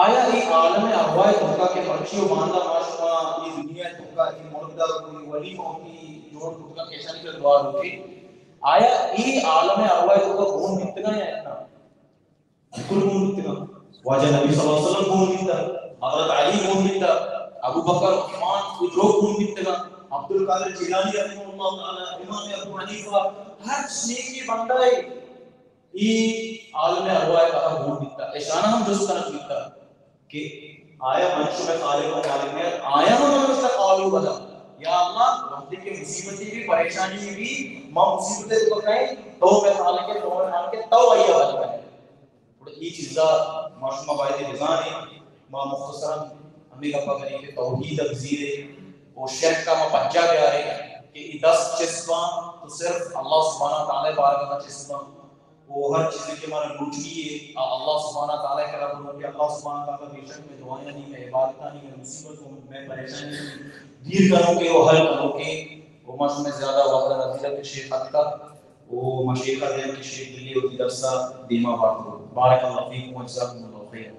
آیا اے عالم ارواح ءِ توکا کہ مرچی و باندا ما شما اے دنیا ءِ توکا اے مرد ءَ کوئی ولی موتی جوڑ کتگا کہ ایشانی کہ دعا لوٹے، آیا اے عالم ارواح ءِ توکا گون بیتگا یا نہ؟ بالکل گون بیتگا۔ واجہ نبی صلی اللہ علیہ وسلم گون بیتا، حضرت علی گون بیتا، ابو بکر، عثمان، اے دروگ گون بیتگا، عبدالقادر جیلانی رحمہ اللہ تعالی، امام ابو حنیفہ، ہر چیز کے بندہ ہے۔ اے عالم ارواح ءِ تہا گون بیتا، اشانا ہم جست کنگ بیتا کہ آیا من شمئے خالق و مالک نہ؟ آیا ہم ہمے گوشتا، قالوا بلی، یا اللہ، وقتی کہ مصیبتے بی، پریشانی بی، ما مصیبتے تو کہیں، تو مئے خالق ئے، تو مئے مالک ئے، تو آئی ءَ حل کنے۔ گڑا اے چیزا ما شما باید بزانیں۔ ما مختصراً ہمے گپا کنیں کہ توحید ءَ بزیرے و شرک ءَ ما پجا بیاریں کہ اے دست چست باں تو صرف اللہ سبحانہ و تعالی بارگاہ ءَ چست باں۔ و ہر چیزے کہ مارا لوٹگی ہے، آ اللہ سبحانہ تعالی کرا برو کہ اللہ سبحانہ تعالی بے شک مئے دعایانی، مئے عبادتانی، مئے مصیبت و مئے پریشانی دیر کنوکے و حل کنوکے۔ و ما شمئے زیادہ وقت نہ گیرا کہ شیخ اتکا و ما شیخا دیم کہ شیخ بلی وتی درسا دیما بارت۔ بارک اللہ فیکم و جزاکم اللہ خیرا۔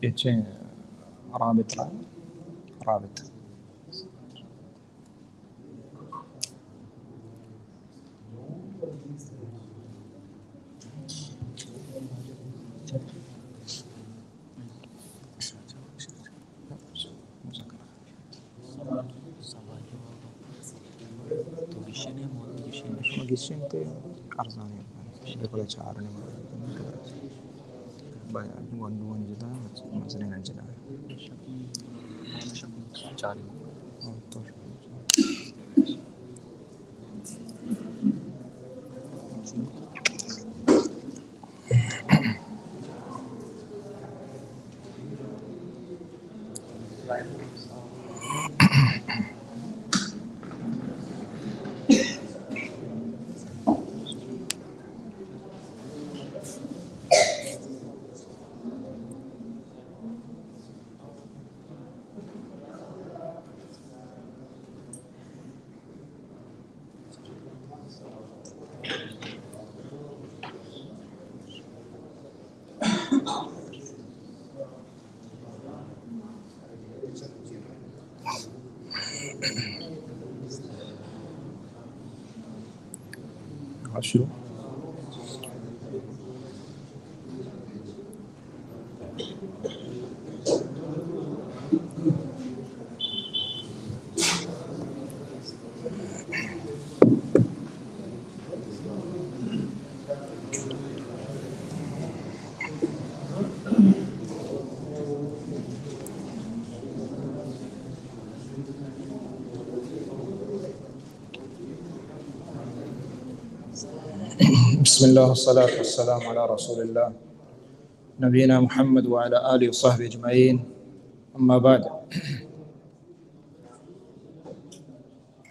اے چے؟ رابط، رابط۔ تو گیشین ءَ مول، گیشین ءَ، شما گیشین تے ارزانی بکنت۔ بلے چار نے، با، نون، نون جدا، مزنین جدا۔ چار۔ ہاں، تو بسم الله والصلاة والسلام على رسول الله نبينا محمد وعلى آله وصحبه أجمعين. أما بعد.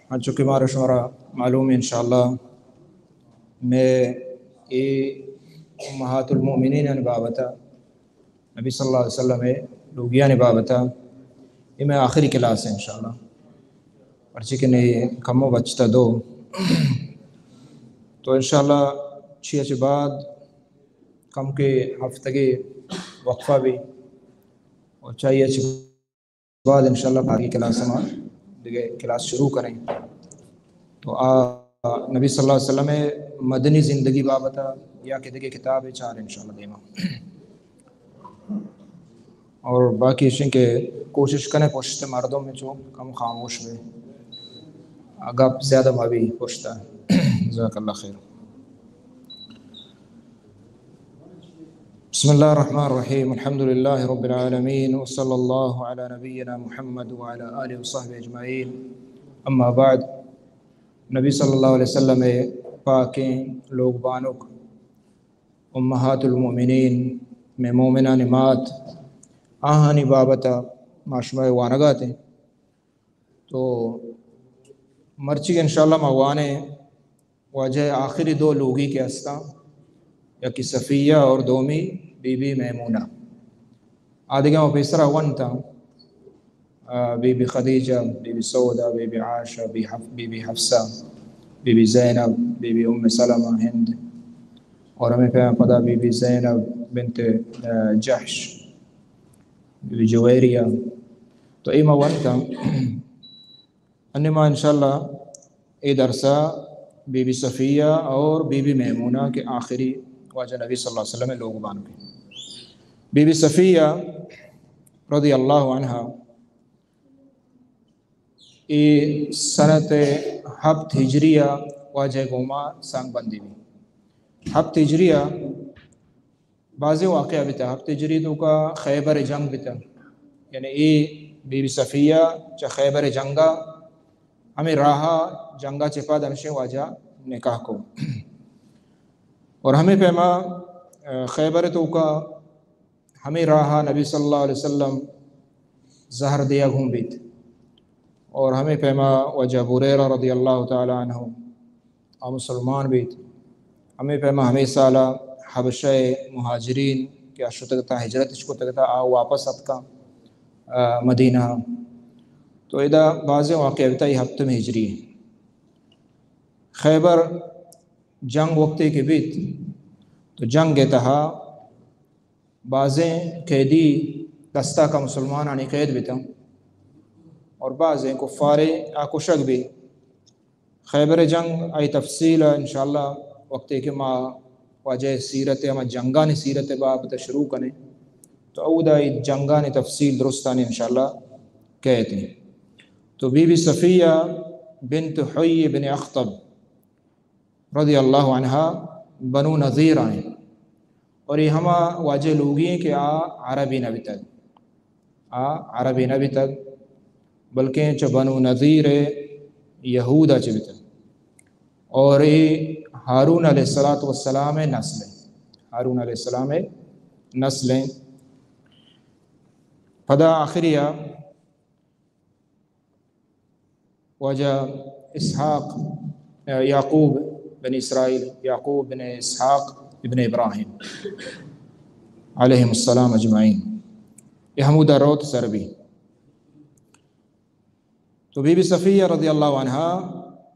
انچو کہ مارا شمارا معلوم ہے، انشاءاللہ، مئے اے امہات المؤمنین آنی بابت ءَ، نبی صلی اللہ علیہ وسلم ءِ لوگیانی بابت ءَ، اے مئے آخری کلاس ہے انشاءاللہ۔ پرچے کہ نی کمو بچتا دو۔ تو انشاءاللہ چی چہ بعد کم کہ ہفتگے وقفہ بی، اور چاہیے چہ بعد انشاءاللہ باقی کلاس ما دگہ کلاس شروع کریں۔ تو آ نبی صلی اللہ علیہ وسلم مدنی زندگی بابت یا کہ دگہ کتاب چار انشاءاللہ دیما۔ اور باقی اشیں کہ کوشش کنے پشت مردم میں چو کم خاموش بے، گپ زیادہ مبی پشتا۔ جزاک اللہ خیر۔ بسم اللہ الرحمن الرحیم۔ الحمد للہ رب العالمین، وصلی اللہ علی نبینا محمد وعلی آلہ وصحبہ اجمعین۔ اما بعد، نبی صلی اللہ علیہ وسلم پاکیں لوگ بانک، امہات المؤمنین، میں مومنان مات، آہانی بابت ما شما وانگا اتیں۔ تو مرچی انشاءاللہ ما وانیں واجہ آخری دو لوگی کہ ہستاں، یکی صفیہ اور دومی بی بی میمونہ۔ آ دگہ ما پیسرا ونتاں، آ، be be Khadija, Bibi Sauda, Bibi Aisha, Bibi-, be be Hafsa, be be Zainab, Bibi Umm Salma, ہند، اور ہمیں پہ پدا بی بی زینب بنت، آ، جحش، بی بی جویریہ۔ تو اے ما ونتاں۔ انی ما انشاءاللہ اے درسا بی بی صفیہ اور بی بی میمونہ کہ آخری واجہ نبی صلی اللہ علیہ وسلم لوگ بانک۔ بی بی صفیہ رضی اللہ عنہا، اے سنت ہپت ہجریہ واجہ گوما سنگ بندی بی۔ ہپت ہجریہ بازیں واقعہ بیتا۔ ہپت ہجری توکا خیبر جنگ بیتا، یعنی اے بی بی صفیہ چہ خیبر جنگا، ہمیں راہا جنگا چہ پد ہمشیں واجہ نکاح کو۔ اور ہمیں پیما، آ، خیبر توکا ہمیں راہا نبی صلی اللہ علیہ وسلم زہر دیگ ہوں بیت۔ اور ہمیں پیما واجہ ابو ہریرہ رضی اللہ تعالی عنہ آ مسلمان بیت۔ ہمیں پیما ہمیں سالا حبشہ مہاجرین کہ آ شتگتا، ہجرت اش کتگتا، آ واپس اتکا، آ، مدینہ۔ تو ادا بازیں واقعہ بیتا، یہ ہپتم ہجری۔ خیبر جنگ وقتے کہ بیت، تو جنگ تہا بازیں قیدی دستا کا مسلمانانی قید بیتاں اور بازیں کفارے آ کشگ بی۔ خیبر جنگ آئی تفصیل انشاءاللہ وقتے کہ ما واجہ سیرت، ہما جنگانی سیرت باب تا شروع کنے تو اودا ای جنگانی تفصیل درستانی انشاءاللہ کہتے ہیں۔ تو بی بی صفیہ بنت حیی بن اخطب رضی اللہ عنہا بنو نضیر آئیں۔ اور یہ ہما واجہ لوگی ہیں کہ آ عربی نہ بیتگ۔ آ عربی نہ بیتگ، بلکہ چہ بنو نضیر یہودا چہ بیتگ۔ اور یہ ہارون علیہ الصلوۃ والسلام نسل ہیں۔ ہارون علیہ السلام نسل ہیں۔ پدا آخری آ واجہ اسحاق، یعقوب بن اسرائیل، یعقوب بن اسحاق ابن ابراہیم علیہم السلام اجمعین، یہ ہمودا روت سر بی۔ تو بی بی صفیہ رضی اللہ عنہا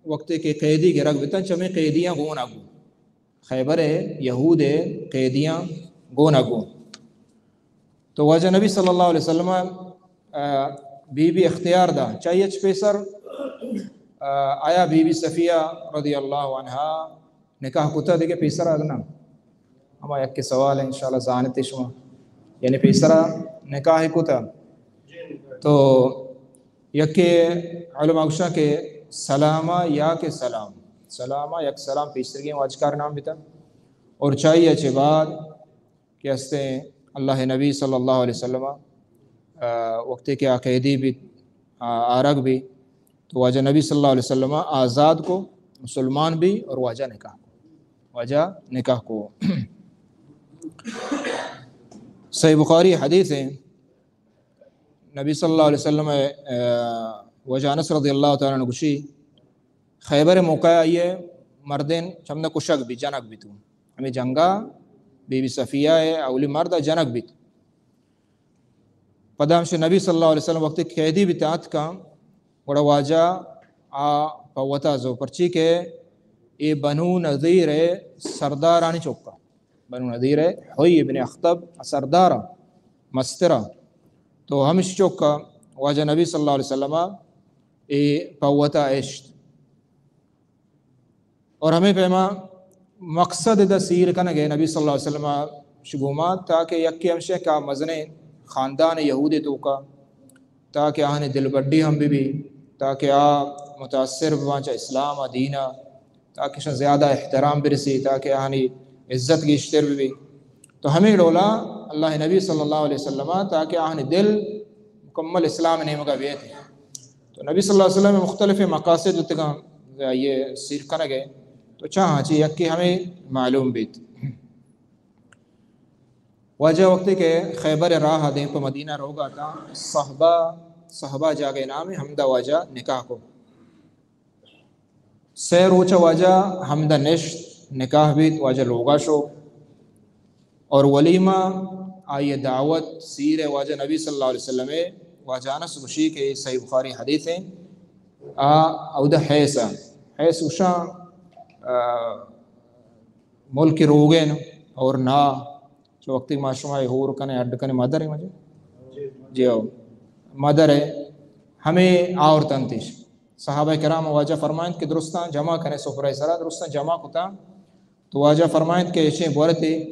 وقتے کہ قیدی گرگ بتن، چمے قیدیاں گون اگو۔ خیبر ء یہود ء قیدیاں گون ء گون۔ تو واجہ نبی صلی اللہ علیہ وسلم ء، آ، بی بی اختیار دا، چاہیے چ پیسر، آ، آیا بی بی صفیہ رضی اللہ عنہا نکاح کتا دگہ پیسر اگنا؟ ہما یک سوال ہے، انشاءاللہ زانتے شما، یعنی پیسرا نکاح کتا۔ تو یکے علماء گوشاں کہ سلامہ یا کہ سلام، سلامہ یک سلام پیسرگیں واجکار نام بیتا۔ اور چاہیے چہ بعد کہ ہستیں اللہ نبی صلی اللہ علیہ وسلم، آ، وقتے کہ آ قیدی بیت، آ، آرگ بی، تو واجہ نبی صلی اللہ علیہ وسلم آزاد کو، مسلمان بی اور واجہ نکاح کو، واجہ نکاح کو۔ صحیح بخاری حدیث ہیں، نبی صلی اللہ علیہ وسلم، آ، واجہ انس رضی اللہ تعالی عنہ گوشی، خیبر موقع آئیے مردین چمدا کشگ بی، جنگ بی تو۔ ہمیں جنگا بی بی صفیہ ہے، اولی مرد جنگ بیت۔ پدا ہمشہ نبی صلی اللہ علیہ وسلم وقتی قیدی بیت آتکاں، گڑا واجہ آ پہ وتا زو، پرچی کہ اے بنو نضیر ءِ سردارانی چکا، بنو نضیر ءِ حیی ابن اخطب ءِ سردارا، مسترا۔ تو ہمش چکا واجہ نبی صلی اللہ علیہ وسلم ءَ اے پہ وتا اشت۔ اور ہمے پیما مقصد ادا سیر کنگ ءَ نبی صلی اللہ علیہ وسلم ءَ شگوما، تاکہ یکے ہمشہ کہ آ مزنیں خاندان یہودی توکا، تاکہ آہانی دلبڈی ہم بہ بی، تاکہ آ متاثر بباں چہ اسلام ءُ دین ءَ، تاکہ اشاں زیادہ احترام برسی، تاکہ آہانی عزت گیشتر بہ بی۔ تو ہمے ڈولا اللہ نبی صلی اللہ علیہ وسلم ءَ تاکہ آہانی دل مکمل اسلام نیمگا بیت۔ تو نبی صلی اللہ علیہ وسلم ءِ مختلف مقاصد بوتگاں آئی ءِ سیر کنگ ءِ۔ تو چاہاں چہ یکے ہمے معلوم بیت۔ واجہ وقتے کہ خیبر ءِ راہ ءَ دیم پہ مدینہ روگا اتاں، صحبہ، صحبہ جاگہ نامے، ہمدا واجہ نکاح کو۔ سئے روچ واجہ ہمدا نشت، نکاح بیت، واجہ لوگا شو۔ اور ولیمہ، آئی ءِ دعوت، سیر ءِ واجہ نبی صلی اللہ علیہ وسلم ءِ، واجہ انس گوشی کہ صحیح بخاری حدیث ایں، آ اودا حیث ءَ، حیث گوشاں، آ، ملک روگن اور نا، چو وقتی ما شما ہور کنے، اڈ کنے، مدر ایں واجہ؟ جی ہو، مدر ءِ، ہمے آورتنتش۔ صحابہ کرام واجہ فرمائنت کہ درستاں جمع کنے سفرہ ءِ سرا، درستاں جمع کتاں۔ تو واجہ فرمائنت کہ اشیں بورتے،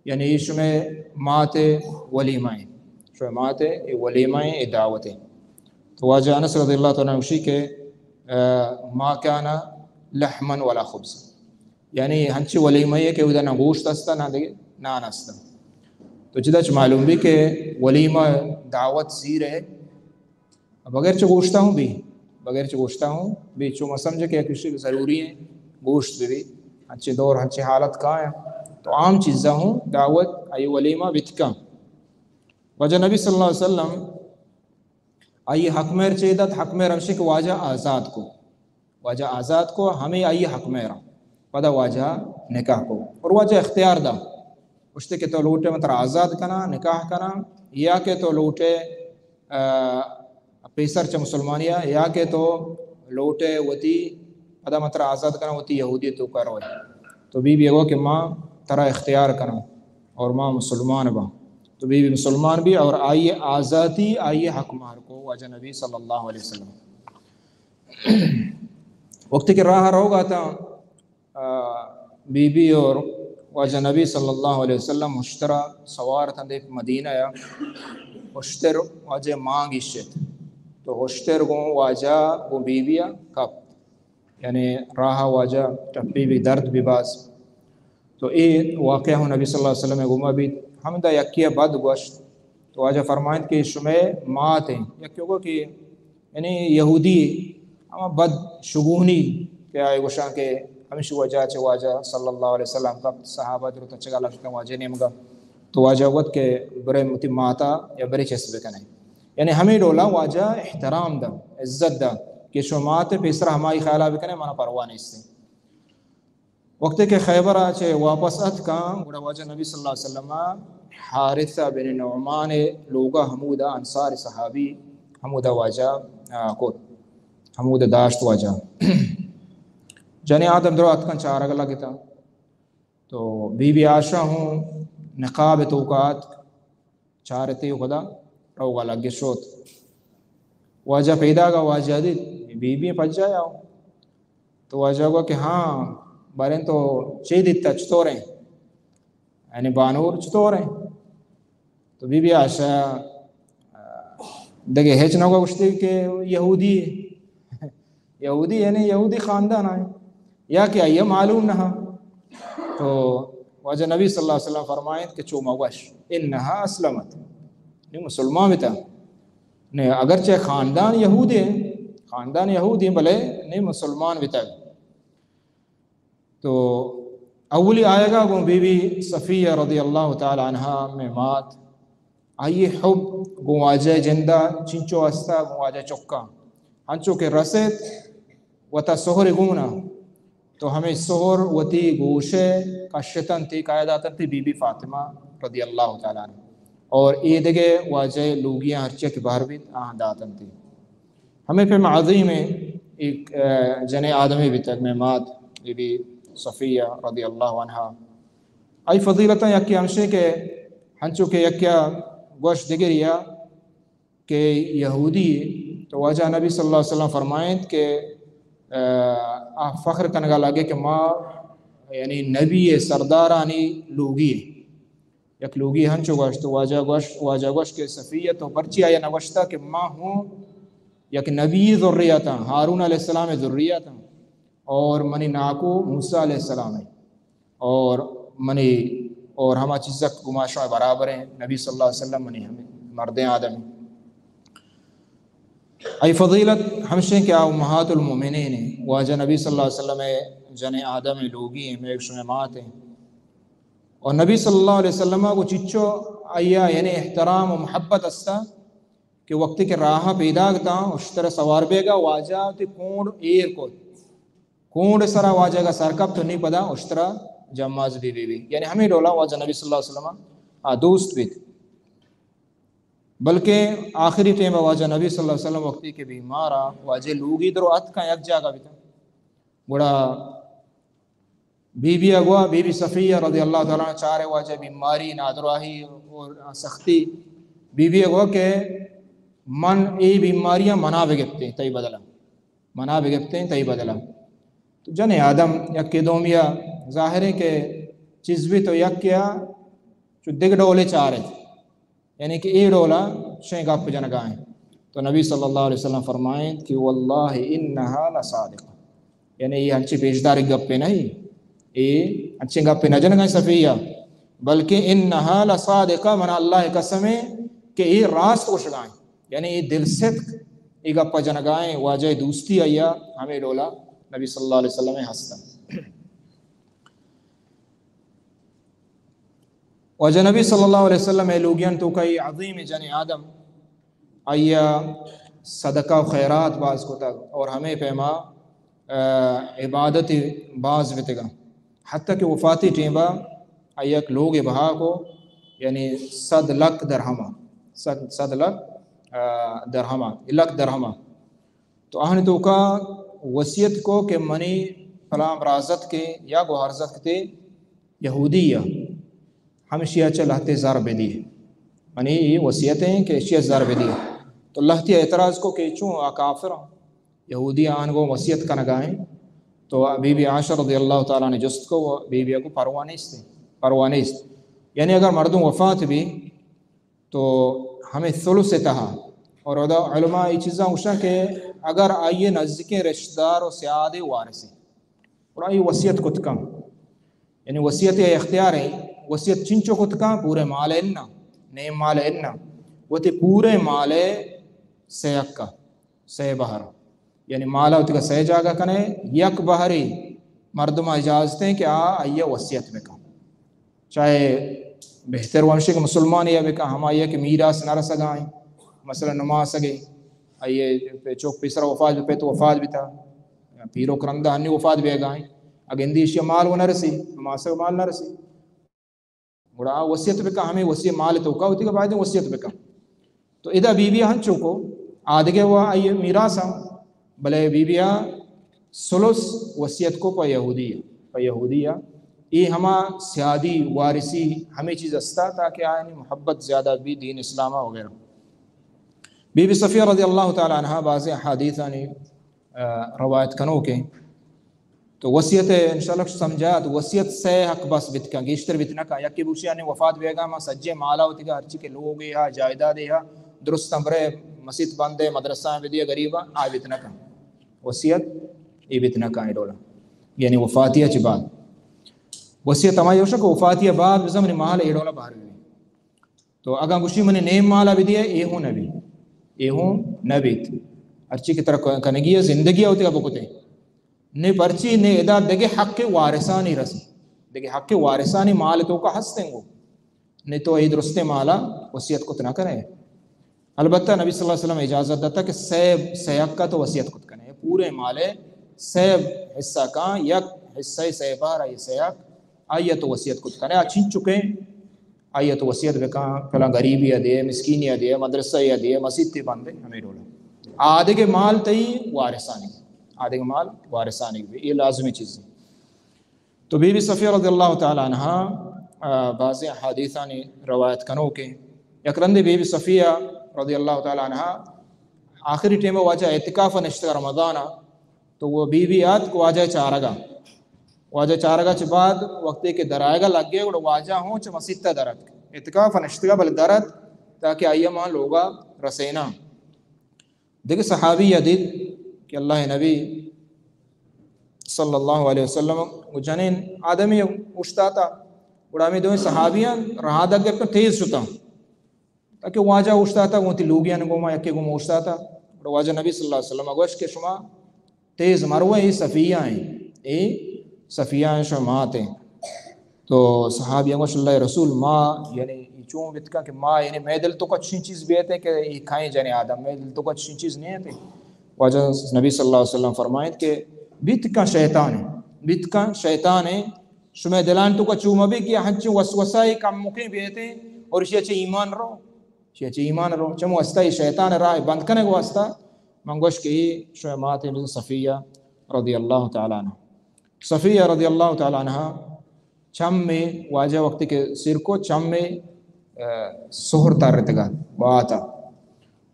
یعنی اے شمئے مات ءِ ولیمہ ایں، شمئے مات ءِ اے ولیمہ ایں، اے دعوت ایں۔ تو واجہ انس رضی اللہ تعالیٰ عنہ گوشی کہ، آ، ما کان لحما ولا خبز، یعنی ہنچی ولیمہ اے کہ اودا نہ گوشت استا، نہ دگہ نان استا۔ تو چدا چہ معلوم بی کہ ولیمہ، دعوت، سیر ءِ بغیر چہ گوشتا ہوں بی، بغیر چہ گوشتا ہوں بی، چو ما سمجھے کہ یک چیزے ضروری ایں، گوشت بہ بی، ہنچیں دور، ہنچیں حالت کایا، تو عام چیزا ہوں دعوت، آئی ولیمہ بیت کن۔ واجہ نبی صلی اللہ علیہ وسلم آئی حق مہر چے دات؟ حق مہر ہمشی کہ واجہ آزاد کو، واجہ آزاد کو، ہمے آئی حق مہر۔ پدا واجہ نکاح کو اور واجہ اختیار دا، گوشتے کہ تو لوٹے من ترا آزاد کناں، نکاح کناں، یا کہ تو لوٹے، آ، پیسر چہ مسلمانی ءَ، یا کہ تو لوٹے وتی، پدا من ترا آزاد کناں، وتی یہودی توکا روئے۔ تو بی بی گو کہ ما ترا اختیار کناں اور ما مسلمان باں۔ تو بی بی مسلمان بی اور آئی آزادی، آئی حق مہر کو واجہ نبی صلی اللہ علیہ وسلم۔ وقتی کہ راہ روگا اتاں، آ، بی بی اور واجہ نبی صلی اللہ علیہ وسلم ہشترا سوار اتاں دیم پہ مدینہ ءَ، ہشتر واجہ مان گیشت۔ تو ہشتر گوں واجہ گوں بی بی ءَ کپت، یعنی راہ ءَ واجہ ٹپی بی، درد بی باز۔ تو اے واقعہ ہوں نبی صلی اللہ علیہ وسلم ءِ گوما بیت۔ ہمدا یکے ءَ بد گوشت، تو واجہ فرمائنت کہ شمئے مات ایں، یکے گو کہ یعنی یہودی، ہما بد شگونی کہ آئی گوشاں کہ ہمشی وجہ چہ واجہ صلی اللہ علیہ وسلم کپت، صحابہ درو تچگا لگتاں واجہ نیمگا۔ تو واجہ گوت کہ برے وتی ماتا یا برے چست بکنے۔ یعنی ہمے ڈولا واجہ احترام دا، عزت دا کہ شما مات پیسرا ہمائی خیالا بکنے، منا پرواہ نیستیں۔ وقتے کہ خیبر ءَ چہ واپس اتکاں، گڑا واجہ نبی صلی اللہ علیہ وسلم ءَ حارثہ بن نعمان ءِ لوگ ءَ، ہمودا انصار صحابی، ہمودا واجہ، آ، کت، ہمودا داشت واجہ۔ جنیں آدم درو اتکاں چارگ لگتاں۔ تو بی بی عائشہ ہوں نقاب ءِ توکا اتک۔ چارتی و پدا روگا لگت شوت۔ واجہ پیداگا واجہ دیت، بی بی پجایا۔ تو واجہ گو کہ ہاں، باریں تو چے دیتا، چطوریں؟ یعنی بانور چطوریں؟ تو بی بی عائشہ، آ، دگہ ہچ نہ گوشتی کہ یہودی یہودی یعنی یہودی خاندان آئیں، یا کہ آئی معلوم نہ۔ تو واجہ نبی صلی اللہ علیہ وسلم فرمائیں کہ چو مگوش، انہا اسلمت، نی مسلمان بیتا۔ نی اگرچہ خاندان یہودی ہیں، خاندان یہودی ہیں، بلے نی مسلمان بیتا۔ تو اولی آیگا گوں بی بی صفیہ رضی اللہ تعالی عنہا، مئے مات، آئی حب گوں واجہ جندا چنچو ہستا گوں واجہ چکا، ہنچو کہ رسیت وتا سہر گونا، تو ہمے سہر وتی گوشے کشتنتی، کایا داتنتی بی بی فاطمہ رضی اللہ تعالی عنہ، اور اے دگہ واجہ لوگیاں ہرچی کہ بہر بیت آہاں داتنتی۔ ہمے پیم عظیم ایک، آ، جنیں آدمے بیتگ، مئے مات، بی بی صفیہ رضی اللہ عنہا۔ آئی فضیلتاں یکے ہمشیں کہ ہنچو کہ یکیا گوش دگریا کہ یہودی، تو واجہ نبی صلی اللہ علیہ وسلم فرمائنت کہ، آ، آ فخر کنگا لگے کہ ما، یعنی نبی سردارانی لوگی، یک لوگی ہنچو گوشت، واجہ گوش، واجہ گوش کہ صفیہ تو پرچی آیا نگوشتا کہ ما ہوں یک نبی ذریتاں، ہارون علیہ السلام ذریتاں، اور منی ناکو موسی علیہ السلام ہے، اور منی، اور ہما چیزک گما شما برابر ہیں، نبی صلی اللہ علیہ وسلم منی ہمیں مردیں آدم ہیں۔ ای فضیلت ہمشیں کہ آ امہات المؤمنین ہیں، واجہ نبی صلی اللہ علیہ وسلم جن آدم ہیں، لوگی ہیں، میگ شما مات ہیں۔ اور نبی صلی اللہ علیہ وسلم کو چچو آیا یعنی احترام و محبت استا کہ وقتی کہ راہ پیداگ تا، اشتر سوار بیگا، واجہ تی کونڈ ایر کو، کونڈ سرا واجہ کا سر کپ تو نہیں پدا اشترا جماز بی بی بی۔ یعنی ہمیں ڈولا واجہ نبی صلی اللہ علیہ وسلم آ دوست بیت۔ بلکہ آخری ٹیم واجہ نبی صلی اللہ علیہ وسلم وقتی کہ بیمارا، واجہ لوگی درو اتکا یک جاگہ بیتا۔ گڑا بی بی اگوا، بی بی صفیہ رضی اللہ تعالیٰ عنہ چارے واجہ بیماری، نادراہی اور سختی۔ بی بی اگوا کہ من اے بیماریاں منا بگپتیں تئی بدلا، منا بگپتیں تئی بدلا۔ تو جن آدم یک دومیا ظاہر ہے کہ چیز بھی تو یک کیا چو دگ ڈولے چارت۔ یعنی کہ اے ڈولا شیں گپ جنگائیں۔ تو نبی صلی اللہ علیہ وسلم فرمائیں کہ واللہ انہا لصادقہ، یعنی یہ ہنچی پیشدار گپے نہیں، اے ہنچی گپے نہ جنگائیں صفیہ، بلکہ انہا لصادقہ، من اللہ قسم ہے کہ اے راست گوشگائیں، یعنی اے دل صدق اے گپ جنگائیں، واجہ دوستی آیا ہمیں ڈولا نبی صلی اللہ علیہ وسلم ہستن۔ واجہ نبی صلی اللہ علیہ وسلم اے لوگیان تو کئی عظیم جن آدم، آیا صدقہ و خیرات باز کتگ اور ہمیں پیما، آ، عبادت باز بتگا، حتی کہ وفاتی ٹیمبا آیا یک لوگ بہا کو، یعنی صد لکھ درہما، صد، صد لکھ، آ، درہما، لکھ درہما۔ تو آہانی توکا وصیت کو کہ منی پلان برازتکے یا گوہرزتکتے یہودی یا ہمشی چہ لہتے زر بدی۔ منی یہ وصیت ہیں کہ اشی زر بدی۔ تو لہتی اعتراض کو کہ چون آ کافر ہیں، یہودی آن گو وصیت کنگائیں۔ تو بی بی عائشہ رضی اللہ تعالیٰ نے جست کو، بی بی کو پرواہ نیست، پرواہ نیست۔ یعنی اگر مردم وفات بھی تو ہمیں ثلث تہا۔ اور ادا علماء یہ چیزاں گوشن کہ اگر آئیے نزدیکیں رشتہ دار و سیاد وارث ہیں، اور آئی وصیت کت کن، یعنی وصیت یا اختیار ہے، وصیت چنچو کت کن، پورے مال انہ، نیم مال انہ، وہ تے پورے مال سیکہ، سہ بہر۔ یعنی مالا وتی سہ جاگہ کنے، یک بہری مردم اجازت ہیں کہ آ آئی وصیت بکن۔ چاہے بہتر ومشی کہ مسلمان یا بکن، ہما یہ کہ میراث نہ رسگائیں، مثلا نماسگے، آئی پہ چوک پیسرا وفات بہ، پہ تو وفات بتا، پیرو کرندہ ہنی وفات بیگائیں، اگہ اندیشی مال و نہ رسی، نماسگ مال نہ رسی۔ گڑا آ وصیت بکن، ہمیں وصیت مال توکا ہوتی کہ باید وصیت بکن۔ تو ادا بی بی ہنچو کو، آدگے و آئی میراث ہم، بلے بی بی ثلث وصیت کو پہ یہودی، پہ یہودی۔ اے ہما سیادی، وارثی، ہمیں چیز استا تاکہ آیانی محبت زیادہ بھی دین اسلام وغیرہ۔ بی بی صفیہ رضی اللہ تعالی عنہا بعض احادیثانی آ، روایت کنوکیں۔ تو وصیت انشاءاللہ سمجھا، تو وصیت سہ حق بس بیت کن، گیشتر بیت نہ کن۔ یکی بوشی یعنی وفات بیگا ما سجے مالا ہوتی گا، ہرچی کہ لوگے ہا، جائیدادے ہا، درست ہم برے مسیت بندے، مدرسہ بدیے غریبا، آ بیت نہ کن۔ وصیت ای بیت نہ کن اے ڈولا۔ یعنی وفاتیا چی بعد۔ وصیت ہمائی ہوشا کہ وفاتیا بعد بزمنی مال اے ڈولا باہر بی۔ تو اگاں گوشی منی نیم مالا بدیے، اے ہوں نبی، اے ہوں نبیت۔ ہرچی کہ ترا کنگی ہے، زندگی ہے، ہوتی بکتے۔ نے پرچی، نے ادا دگہ حق وارثانی رسی۔ دگہ حق وارثانی مال توکا ہستیں گو۔ نے تو اے درستے مالا وصیت کت نہ کنے۔ البتہ نبی صلی اللہ علیہ وسلم اجازت داتا کہ سیب، سیک کا تو وصیت کت کنے۔ پورے مالے سیب حصہ کا، یک حصہ سیبار آئی سیک، آئی تو وصیت کت کنے۔ آ چین چکے آئی تو وصیت بکن، فلاں غریبی ء دے، مسکینی ء دے، مدرسہ ء دے، مسیت ء بندے، ہمے ڈول۔ آدگہ مال تئی وارثانی، آدگہ مال وارثانی بی، یہ لازمی چیز ہے۔ تو بی بی صفیہ رضی اللہ تعالی عنہا، آ، بعضی احادیثانی روایت کنوکیں۔ یک رندے بی بی صفیہ رضی اللہ تعالی عنہا آخری ٹیم واجہ اعتکاف نشتگ رمضان ءَ، تو وہ بی بی آتک واجہ چارگا۔ واجہ چارگا چہ بعد وقتی کہ درائگا لگے، گڑا واجہ ہوں چہ مسیت ءَ در اتک۔ اعتکاف نشتگا بلے در اتک تاکہ آئی ما لوگا رسینا۔ دگہ صحابی ءَ دیت کہ اللہ نبی صلی اللہ علیہ وسلم گو جنین آدمی اوشتاتا، گڑا ہمیں دوئیں صحابیاں رہادگ گپتن تیز شتاں۔ تاکہ واجہ اوشتاتا، گوں وتی لوگیانی گوما یکے گوما اوشتاتا۔ گڑا واجہ نبی صلی اللہ علیہ وسلم گوشت کہ شما تیز مروے، اے صفیہ ایں، اے صفیہ ایں، شما مات ایں۔ تو صحابیاں گوشت، اللہ رسول، ما، یعنی اے چون بیت کن کہ ما، یعنی مئے دل توکا چشیں چیز بیت کہ اے کئیں جنیں آدم، مئے دل توکا چشیں چیز نیت۔ واجہ نبی صلی اللہ علیہ وسلم فرمائیت کہ بیت کن شیطان ایں، بیت کن شیطان ایں، شمئے دلان توکا چو مبی کہ ہنچیں وسوسہ اے کمکیں بیتیں اور اشیا چہ ایمان رو، اشیا چہ ایمان رو۔ چمو واسطہ اے شیطان راہ بند کنگ واسطہ من گوش کہ اے شمئے مات ایں، بزن صفیہ رضی اللہ تعالی عنہ۔ صفیہ رضی اللہ تعالی عنہ چم میں واجہ وقتی کہ سر کو چم میں، آ، سہر ترتگا وہاتا۔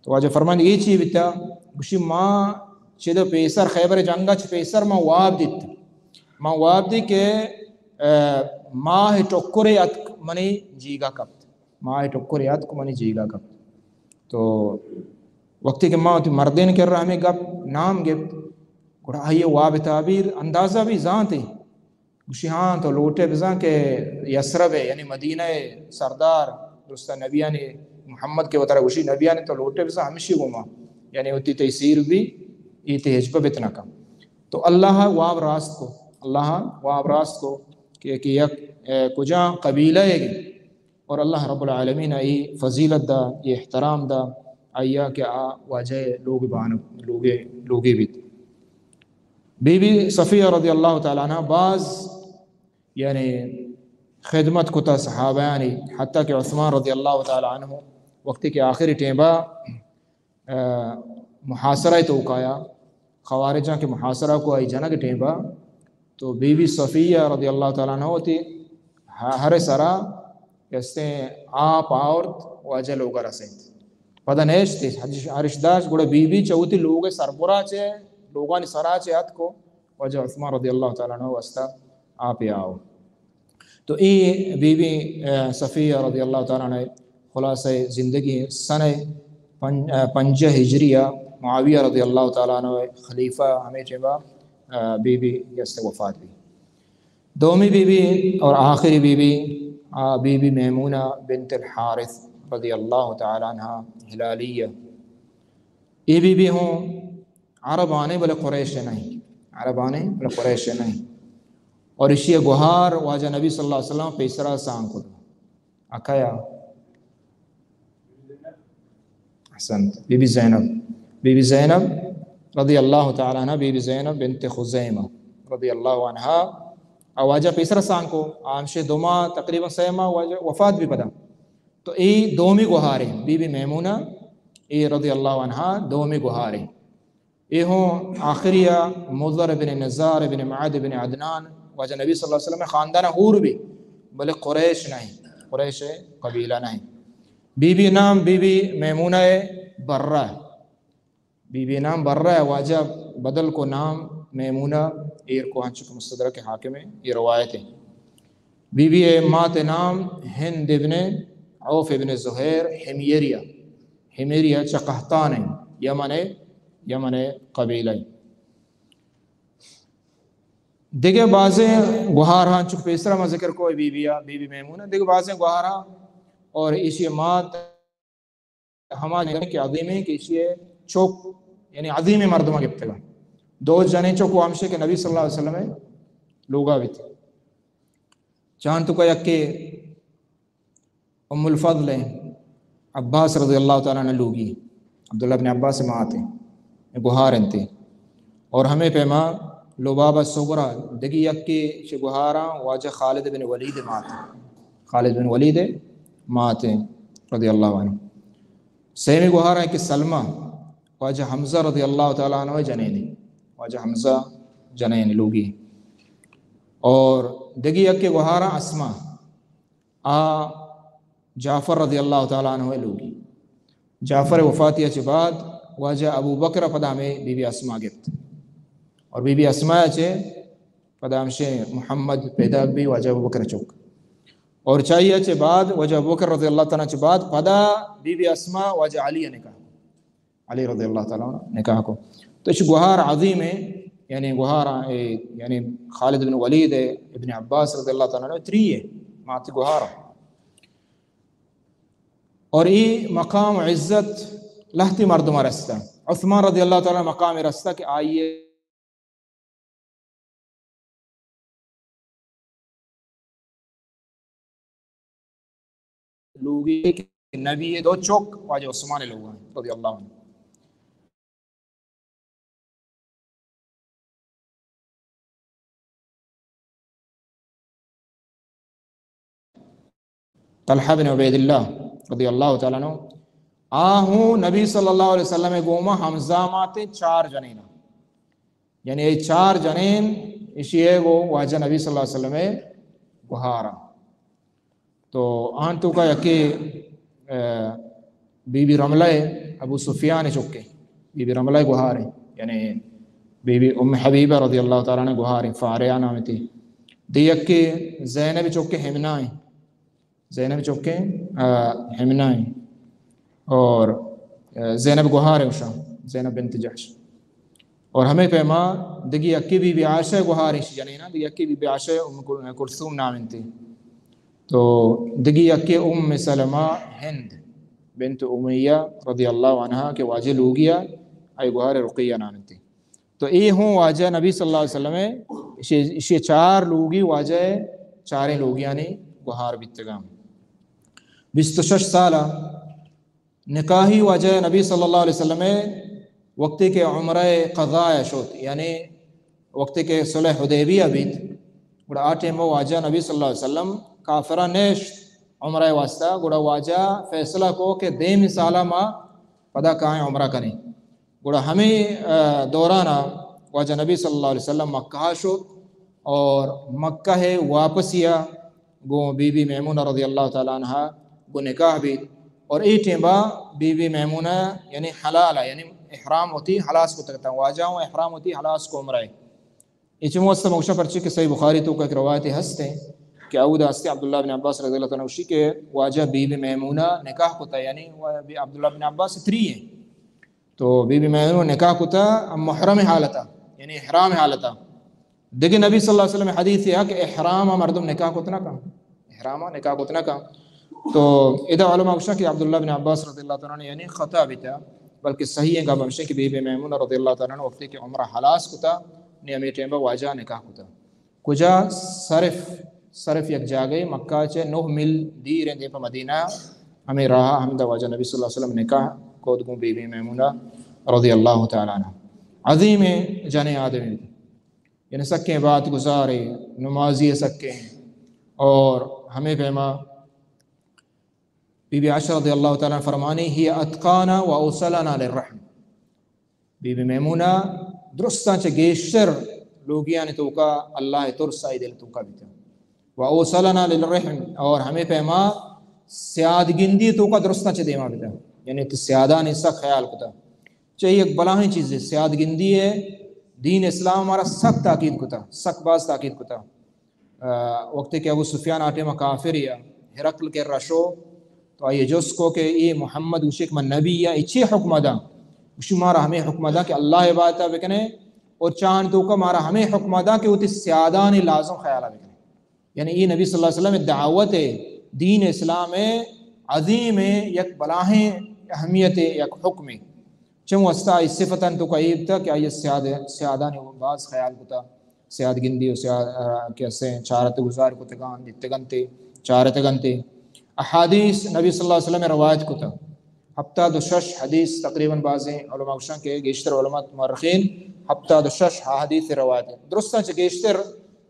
تو واجہ فرمائیت، اے چی بیتا؟ گوشی، ما چد پیسر، خیبر جنگا چہ پیسر ما واب دیت۔ ما واب دی کہ، آ، ماہ ٹکرے اتک منی جیگا کپت۔ ماہ ٹکرے اتک منی جیگا کپت۔ تو وقتی کہ ما وتی مردین کرا ہمیں گپ نام گپت، گڑا آئی واب تعبیر اندازہ بھی زانتے۔ گوشی، ہاں، تو لوٹے بزاں کہ یثرب ءِ، یعنی مدینہ ءِ سردار، درستاں نبیانی، محمد کہ وترا گوشی نبیانی، تو لوٹے بزاں ہمشی گوما، یعنی وتی تئی سیر بی، اے تئی ہچ پہ بت نہ کن۔ تو اللہ واب راست کو، اللہ واب راست کو کہ، کہ یک، اے، کجا قبیلہ ہے اور اللہ رب العالمین اے فضیلت دا، اے احترام دا آئیا کہ آ واجہ لوگ بان، لوگے، لوگے بیت۔ بی بی صفیہ رضی اللہ تعالی عنہ باز، یعنی، خدمت کتا صحابیانی، حتی کہ عثمان رضی اللہ تعالی عنہ وقتی کہ آخری ٹیمبا، آ، محاصرہ توکایا، خوارجاں کہ محاصرہ کو آئی جنگ ٹیمبا، تو بی بی صفیہ رضی اللہ تعالی عنہ وتی ہ-، ہر سرا استیں آپ آورت، واجہ لوگا رسینت۔ پدا نیشت، ہرش داشت، گڑا بی بی چہ وتی لوگ سربرا چہ، لوگانی سرا چہ اتکو، واجہ عثمان رضی اللہ تعالی عنہ واسطہ آپ آو۔ تو اے بی بی، آ، صفیہ رضی اللہ تعالی عنہ خلاصہ زندگی، سنہ پن-، آ، پنجاہ ہجری ءَ معاویہ رضی اللہ تعالی عنہ خلیفہ ہمیں ٹیمبا، آ، بی بی گست وفات بی۔ دومی بی بی اور آخری بی بی، آ، بی بی میمونہ بنت الحارث رضی اللہ تعالی عنہ ہلالیہ۔ اے بی بی ہوں عربانے بلے قریش نہیں، عربانے بلے قریش نہیں۔ اور اشی گوہار واجہ نبی صلی اللہ علیہ وسلم پیسرا سانگ کت۔ اکیا؟ احسنت، بی بی زینب۔ بی بی زینب رضی اللہ تعالی عنہ، بی بی زینب بنت خزیمہ رضی اللہ عنہا، آ واجہ پیسرا سانگ کو، آ ہمشے دو ماہ، تقریباً سہ ماہ واجہ وفات بی پدا۔ تو اے دومی گوہارے، بی بی میمونہ، اے رضی اللہ عنہا دومی گوہارے۔ اے ہوں آخری ءَ مضر ابن نزار ابن معد ابن عدنان، واجہ نبی صلی اللہ علیہ وسلم خاندان حور بی، بلے قریش نہیں، قریش قبیلہ نہیں۔ بی بی نام be be Maimuna burra, be be نام برہ، واجہ بدل کو نام میمونہ، ایر کو ہنچو کہ مستدرک حاکم یہ روایت ہے۔ بی بی ءِ مات ءِ نام ہند ابن عوف ابن زہیر حمیریہ، حمیریہ چہ قحطان ایں، یمن ءِ، یمن ءِ قبیلہ ایں۔ دگہ بازیں گوہارہاں چک پیسرا ما ذکر کو بی بی ءَ، بی بی میمونہ، دگہ بازیں گوہارہاں اور ایشی مات ہما جنین کہ عظیمیں کہ ایشی چک، یعنی عظیمیں مردماں گپتگا۔ دو جنین چک و ہمشے کہ نبی صلی اللہ علیہ وسلم لوگا بیت۔ چانتو کا یکے ام الفضل ہیں، عباس رضی اللہ تعالی عنہ لوگی، عبداللہ بن عباس مات ہیں، گوہار انتے۔ اور ہمیں پیما لبابہ صغری، دگی یکے چہ گوہاراں واجہ خالد بن ولید مات ہیں، خالد بن ولید مات ہیں رضی اللہ عنہ۔ سیمی گوہار ہیں کہ سلمہ، واجہ حمزہ رضی اللہ تعالی عنہ جنینی، واجہ حمزہ جنین لوگی۔ اور دگی یکے گوہاراں اسما، آ جعفر رضی اللہ تعالی عنہ ءِ لوگی۔ جعفر ءِ وفاتی ءَ چہ بعد واجہ ابو بکر ءَ پدا ہمے بی بی اسما گپت، اور بی بی اسما ءَ چہ پدا ہمشے محمد پیدا بی، واجہ ابو بکر ءِ چک، اور چائی ءَ چہ بعد، واجہ ابو بکر رضی اللہ تعالی عنہ چہ بعد پدا بی بی اسما واجہ علی ءَ نکاح، علی رضی اللہ تعالی عنہ نکاح کو۔ تو اش گوہار عظیم ہے، یعنی گوہار، یعنی خالد بن ولید ہے، ابن عباس رضی اللہ تعالی عنہ تری ہے، مات گوہار۔ اور ای مقام و عزت لہتی مردم رستا۔ عثمان رضی اللہ تعالی عنہ مقام رستا کہ آئیے لوگی کہ نبی دو چوک واجہ عثمان لوگ ہیں رضی اللہ عنہ۔ طلحہ بن عبید اللہ رضی اللہ تعالی عنہ، آ ہوں نبی صلی اللہ علیہ وسلم ءِ گوما ہمزامات چار جنین، یعنی اے چار جنین اشی ءِ گو واجہ نبی صلی اللہ علیہ وسلم ءِ گوہارا۔ تو آن توکا یکے، آ، بی بی رملہ ءِ، ابو سفیان ءِ چکے، بی بی رملہ ءِ گوہارے، یعنی بی بی ام حبیبہ رضی اللہ تعالی عنہ گوہارے، فاریہ نام تئی۔ دی یکے زینب ءِ چکے حمنا ایں، زینب ءِ چکے، آ، حمنا ایں۔ اور، آ، زینب گوہارے اشاں، زینب بنت جحش۔ اور ہمے پیما دگی یکے بی بی عائشہ گوہار ایشی جنینا، دگی یکے بی بی عائشہ ام کل-، کلثوم نام انتی۔ تو دگی یکے ام سلمہ ہند بنت امیہ رضی اللہ عنہا کہ واجہ لوگیا، آئی گوہار رقیہ نام انتی۔ تو اے ہوں واجہ نبی صلی اللہ علیہ وسلم ءِ، ایشی، ایشی چار لوگی واجہ چاریں لوگیانی گوہار بیتگاں۔ بیست و شش سالہ نکاحی واجہ نبی صلی اللہ علیہ وسلم ءِ وقتی کہ عمرہ قضا ءَ شت، یعنی وقتی کہ صلح حدیبیہ بیت، گڑا آ ٹائم واجہ نبی صلی اللہ علیہ وسلم کافراں نیشت عمرہ واسطہ، گڑا واجہ فیصلہ کو کہ دیمی سالہ ما پدا کائیں عمرہ کنیں۔ گڑا ہمے، آ، دورانا واجہ نبی صلی اللہ علیہ وسلم مکہ شت اور مکہ واپسیا گوں بی بی میمونہ رضی اللہ تعالی عنہا گوں نکاح بیت، اور اے ٹیمبا بی بی میمونہ یعنی حلال، یعنی احرام وتی حلاس کتگ اتاں، واجہ ہوں احرام وتی حلاس کو عمرہ۔ اے چمو است مگوشاں پرچے کہ صحیح بخاری توکا ایک روایت ہست ہیں کہ اودا ہستے عبداللہ بن عباس رضی اللہ تعالی عنہ گوشی کہ واجہ بی بی میمونہ نکاح کتا، یعنی وہ بی-، عبداللہ بن عباس تری ہیں۔ تو بی بی میمونہ نکاح کتا محرم حالتا، یعنی احرام حالتا۔ دگہ نبی صلی اللہ علیہ وسلم حدیث ہے کہ احرام مردم نکاح کت نہ کن، احرام نکاح کت نہ کن۔ تو ادا علماء گوشن کہ عبداللہ بن عباس رضی اللہ تعالی عنہ یعنی خطا بیتا، بلکہ صحیح ہے گپ ہمشہ کہ بی بی میمونہ رضی اللہ تعالی عنہ وقتی کہ عمرہ حلاس کتا، نی ہمیں ٹائم واجہ نکاح کتا۔ کجا؟ صرف، صرف یک جاگہے مکہ چہ نو میل دیر ہیں دیم پہ مدینہ، ہمیں راہ ہمدا واجہ نبی صلی اللہ علیہ وسلم نکاح کت گوں بی بی میمونہ رضی اللہ تعالی عنہ۔ عظیم جنیں آدمی، یعنی سکیں عبادت گزارے، نمازی سکیں، اور ہمیں پیما بی بی عائشہ رضی اللہ تعالی عنہ فرمانی، ہی اتقانا و اوصلنا للرحم۔ بی بی میمونہ درستاں چہ گیشتر لوگیانی توکا اللہ ترس آئی دل توکا بیتا۔ و اوصلنا للرحم، اور ہمیں پیما سیاد گندی توکا درستاں چہ دیما بیتا۔ یعنی تو سیادانی سک خیال کتا۔ چہ یک بلاہیں چیزے سیاد گندی ہے، دین اسلام ہمارا سک تاکید کتا، سک باز تاکید کتا۔ آ، وقتی کہ ابو سفیان آ ٹائم کافر یا ہرقل کرا شو، تو آئی جست کو کہ اے محمد گوشے کہ من نبی یا، اے چی حکم دا؟ گوشی مارا ہمیں حکم دا کہ اللہ عبادت بکنے، اور چان توکا مارا ہمیں حکم دا کہ وتی سیادانی لازم خیال بکنے۔ یعنی اے نبی صلی اللہ علیہ وسلم دعوت ہے، دین اسلام ہے، عظیم ہے، یک بلاہیں اہمیت ہے، یک حکم ہے۔ چون واسطہ آئی صفتاں توکا اے بیتا کہ آئی سیاد، سیادانی باز خیال کتا، سیاد گندی و سیاد، آ، کہ اسے چارت گزار کتگان، دیتگنتے، چارتگنتے۔ احادیث نبی صلی اللہ علیہ وسلم روایت کتا۔ ہفتاد و شش حدیث تقریباً، بازیں علماء گوشن کہ گیشتر علماء مورخین ہفتاد و شش حدیث روایت ہے۔ درستاں چہ گیشتر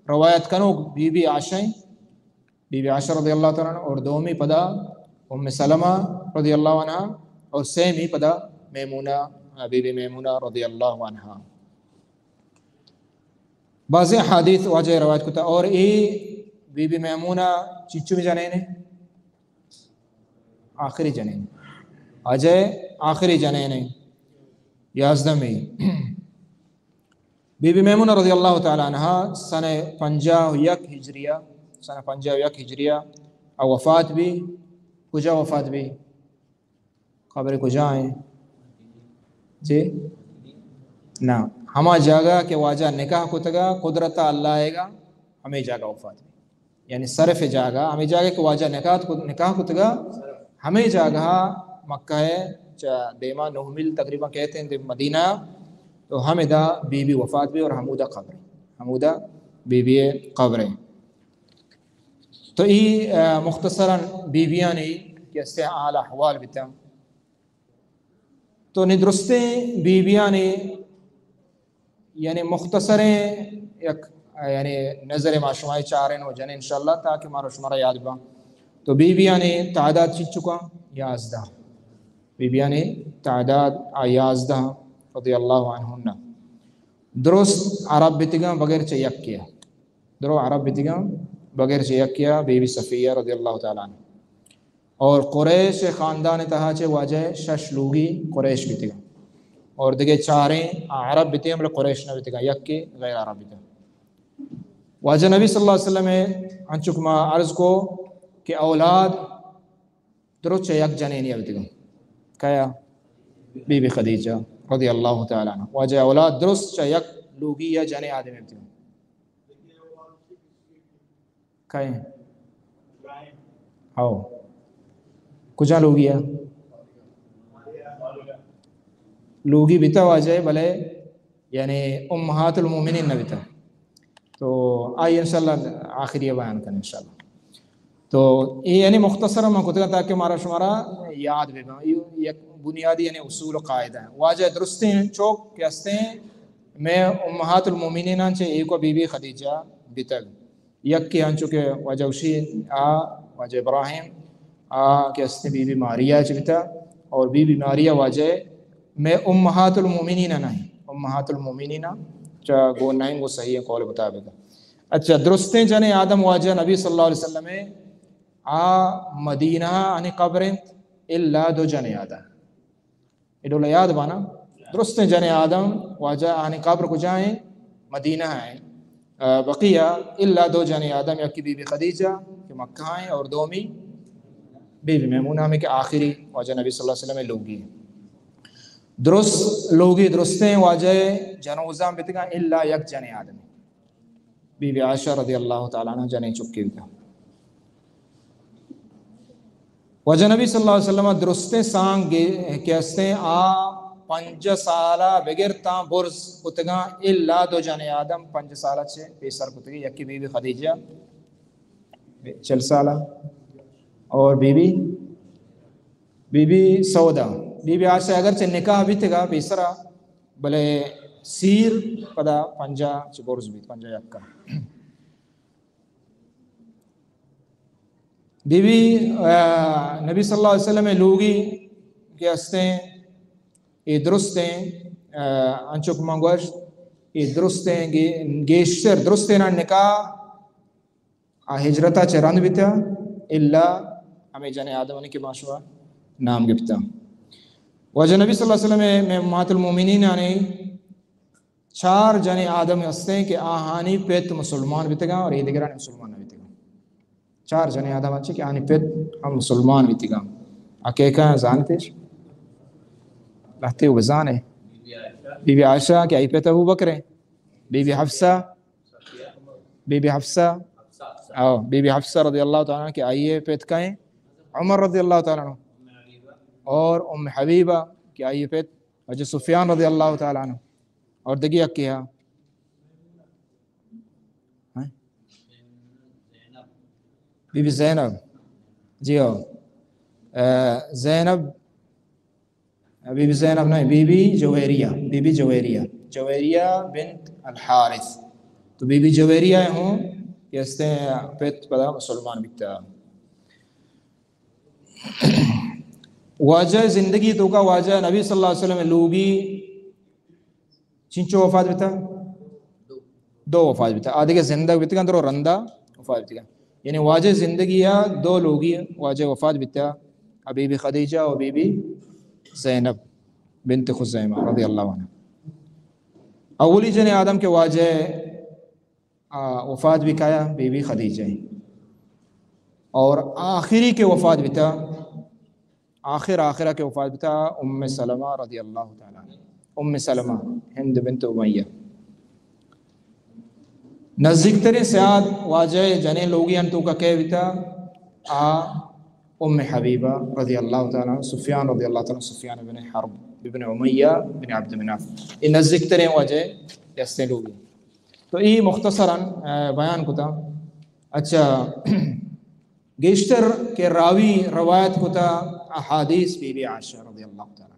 روایت کنوک بی بی عائشہ ہیں۔ بی بی عائشہ رضی اللہ تعالی عنہ اور دومی پدا ام سلمہ رضی اللہ عنہا اور سیمی پدا میمونہ، بی بی میمونہ رضی اللہ عنہا۔ بعض حدیث واجہ روایت کتا اور اے بی بی میمونہ چنچمی جنینے؟ آخری جنین۔ واجہ آخری جنین، یازدہمی۔ بی بی میمونہ رضی اللہ تعالی عنہا سنہ پنجاہ و یک ہجریہ، سنہ پنجاہ و یک ہجریہ آ وفات بی۔ کجا وفات بی؟ قبر کجا ایں؟ جی؟ نہ، ہما جاگہ کہ واجہ نکاح کتگا، قدرت اللہ ایگا، ہمے جاگہ وفات بی۔ یعنی صرف جاگہ، ہمے جاگہ کہ واجہ نکاح کت-، نکاح کتگا، ہمے جاگہ مکہ ءِ چہ دیما نو میل تقریباً کئیت ایں مدینہ، تو ہمدا بی بی وفات بی اور ہمودا قبر ایں، ہمودا بی بی قبر ایں۔ تو ای، آ، مختصراً بی بیانی کہ استیں حال احوال بیتاں۔ تو نی درستیں بی بیانی یعنی مختصریں یک، یعنی نظر ما شمائی چاریں و جنیں انشاءاللہ، تاکہ مارا شمارا یاد باں۔ تو بی بیانی تعداد چنچکاں؟ یازدہ۔ بی بیانی تعداد آ یازدہ، رضی اللہ عنہن۔ درست عرب بیتگاں بغیر چہ یکے ءَ۔ درو عرب بیتگاں بغیر چہ یکے ءَ، بی بی صفیہ رضی اللہ تعالی عنہ۔ اور قریش خاندان تہا چہ واجہ شش لوگی قریش بیتگاں۔ اور دگہ چاریں عرب بیتگاں، بلے قریش نہ بیتگاں، یکے غیر عرب بیتگاں۔ واجہ نبی صلی اللہ علیہ وسلم انچو کہ ما عرض کو کہ اولاد درست چہ یک جنینی بیتگاں۔ کیا؟ بی بی خدیجہ رضی اللہ تعالی عنہ۔ واجہ اولاد درست چہ یک لوگی یا جنیں آدمی بیتگاں۔ کئے؟ ہو۔ کجا لوگی ءَ؟ لوگی بیتا واجہ، بلے یعنی امہات المومنین نہ بیتا۔ تو آئی انشاءاللہ آخری بیان کن انشاءاللہ۔ تو اے یعنی مختصر من کتگا تاکہ مارا شمارا یاد بہ باں۔ اے یک بنیادی یعنی اصول و قاعدہ ہے۔ واجہ درستیں چوک کہ ہستیں میں امہات المومنین چہ ایک و بی بی خدیجہ بیتگ۔ یکے انچو کہ واجہ گوشی آ واجہ ابراہیم، آ کہ ہستیں بی بی ماریا چہ بیتا، اور بی بی ماریا واجہ میں امہات المومنین نہ ہیں، امہات المومنین چہ گو نہ ہیں، گو صحیح قول مطابق۔ اچھا، درستیں جنیں آدم واجہ نبی صلی اللہ علیہ وسلم آ مدینہ آنی قبر انت، الا دو جنیں آدم۔ اے ڈول یاد بانا، درستیں جنیں آدم واجہ آنی قبر کجا ہیں؟ مدینہ ہیں۔ آ، بقیہ الا دو جنیں آدم، یکی بی بی خدیجہ کہ مکہ ہیں اور دومی بی بی میمونہ ہمیں کہ آخری واجہ نبی صلی اللہ علیہ وسلم لوگی ہیں۔ درست لوگی درستیں واجہ جنوزان بیتگاں الا یک جنیں آدم۔ بی بی عائشہ رضی اللہ تعالی عنہ جنیں چکے بیتا۔ واجہ نبی صلی اللہ علیہ وسلم درستیں سانگ کہ ہستیں آ پنجاہ سالہ بگر تاں برز کتگاں، الا دو جنیں آدم پنجاہ سالہ چہ پیسر کتگی، یکی بی بی خدیجہ چل سالہ اور be be, be be Sauda. Bibi عائشہ اگرچہ نکاح بیتگا پیسرا، بلے سیر پدا پنجاہ چہ برز بیت، پنجاہ یکا۔ بی بی، آ، نبی صلی اللہ علیہ وسلم لوگی کہ ہستیں، اے درستیں، آ، انچو کہ من گوشت، اے درستیں گے-، گیشتر درستیں نکاح آ ہجرتا چہ رند بیتا، الا ہمیں جنیں آدمانی کہ ما شما نام گپتا۔ واجہ نبی صلی اللہ علیہ وسلم میں امہات المومنین آنی چار جنیں آدم ہستیں کہ آہانی پت مسلمان بیتگاں اور اے دگرانی مسلمان نہ بیتگاں۔ چار جنیں آدم ہنچیں کہ آہانی پت ہم مسلمان بیتگاں۔ آ کئے کئے زانتش؟ لہتے و بزانے۔ بی بی عائشہ کہ آئی پت ابو بکر ہیں۔ بی بی حفصہ، بی بی حفصہ، او، بی بی حفصہ رضی اللہ تعالی عنہ کہ آئی پت کئے ہیں؟ عمر رضی اللہ تعالی عنہ۔ اور ام حبیبہ کہ آئی پت واجہ سفیان رضی اللہ تعالی عنہ۔ اور دگہ یکے ہا؟ ہاں؟ بی بی زینب۔ جی ہو۔ اے، زینب، بی بی زینب نہیں، بی بی جویریہ، بی بی جویریہ، جویریہ بنت الحارث۔ تو بی بی جویریہ ہوں کہ ہستیں پت پدا مسلمان بیتا۔ واجہ زندگی توکا واجہ نبی صلی اللہ علیہ وسلم لوگی چنچو وفات بیتا؟ دو وفات بیتا۔ آ دگہ زندگ بیتگاں، درو رندا وفات بیتگاں۔ یعنی واجہ زندگی ءَ دو لوگی واجہ وفات بیتا، بی بی خدیجہ و بی بی زینب بنت خزیمہ رضی اللہ عنہا۔ اولی جن آدم کہ واجہ، آ، وفات بکایا بی بی خدیجہ، اور آخری کہ وفات بیتا، آخر آخرا کہ وفات بیتا ام سلمہ رضی اللہ تعالی عنہا۔ ام سلمہ، ہند بنت امیہ۔ نزدیکترین سیاد واجہ جنین لوگیان توکا کئے بیتا؟ آ ام حبیبہ رضی اللہ تعالی عنہا، سفیان رضی اللہ تعالی عنہ، سفیان بن حرب بن امیہ بن عبد مناف۔ اے نزدیکترین واجہ ہستیں لوگی۔ تو اے مختصراً، آ، بیان کتا۔ اچھا، گیشتر کہ راوی روایت کتا احادیث بی بی عائشہ رضی اللہ تعالی عنہا۔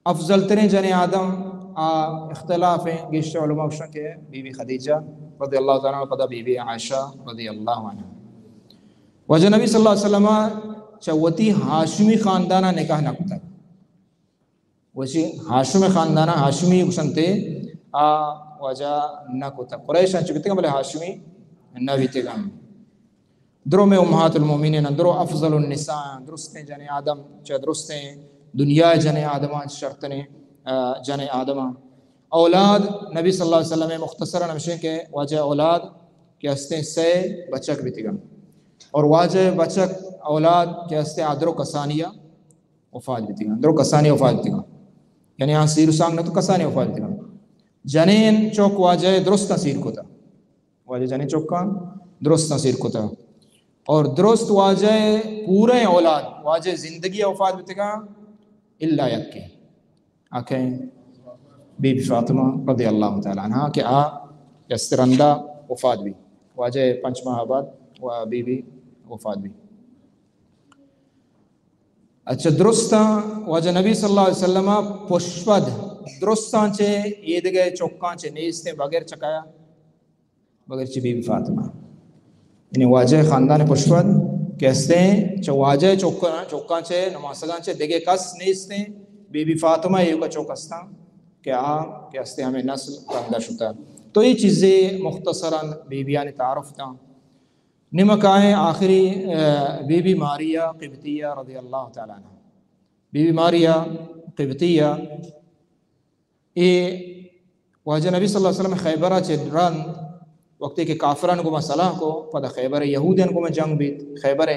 افضل ترین جن آدم، آ، اختلاف ہیں، گیشتر علماء گوشن کہ بی بی خدیجہ رضی اللہ تعالی عنہا، پدا بی بی عائشہ رضی اللہ عنہا۔ واجہ نبی صلی اللہ علیہ وسلم چہ وتی ہاشمی خاندانا نکاح نہ کتا۔ وشی ہاشم خاندانا، ہاشمی گوشنتے، آ واجہ نہ کتا۔ قریشاں چہ بیتگاں، بلے ہاشمی نہ بیتگاں۔ درو میں امہات المؤمنین، درو افضل النساء، درستیں جن آدم، چہ درستیں دنیا جن آدماں، شرتریں، آ، جن آدماں۔ اولاد نبی صلی اللہ علیہ وسلم مختصراً ہمشیں کہ واجہ اولاد کہ ہستیں سے بچک بیتگاں۔ اور واجہ بچک اولاد کہ ہستیں آ درو کسانیا وفات بیتگاں، درو کسانی وفات بیتگاں۔ یعنی آ سیر و سانگ نہ تو کسانی وفات بیتگاں۔ جنین چوک واجہ درستاں سیر کتا۔ واجہ جنین چوکاں درستاں سیر کتا۔ اور درست واجہ پورے اولاد، واجہ زندگی وفات بیتگاں، الا یکے۔ آ کئے؟ بی بی فاطمہ رضی اللہ تعالی عنہا کہ آ یست رندا وفات بی۔ واجہ پنچ ماہ بعد و بی بی وفات بی۔ اچھا، درستاں واجہ نبی صلی اللہ علیہ وسلم پشپد درستاں چہ ایدگہ چکاں چہ نیستیں بغیر چکایا؟ بغیر چہ بی بی فاطمہ۔ یعنی واجہ خاندان پشپد کہ ہستیں، چہ واجہ چکاں، چکاں چہ نماسگاں چہ دگہ کس نیستیں، بی بی فاطمہ ایوکا چک ہستاں کہ آ کہ ہستیں ہمیں نسل رندا شتا۔ تو یہ چیزیں مختصراً بی بیانی تعارف تاں۔ نمکائیں آخری، آ، بی بی ماریا قبطیہ رضی اللہ تعالی عنہا۔ بی بی ماریا قبطیہ، اے واجہ نبی صلی اللہ علیہ وسلم خیبرا چہ رند، وقتی کہ کافران گوما صلاح کو، پدا خیبر یہودین گوما جنگ بیت، خیبر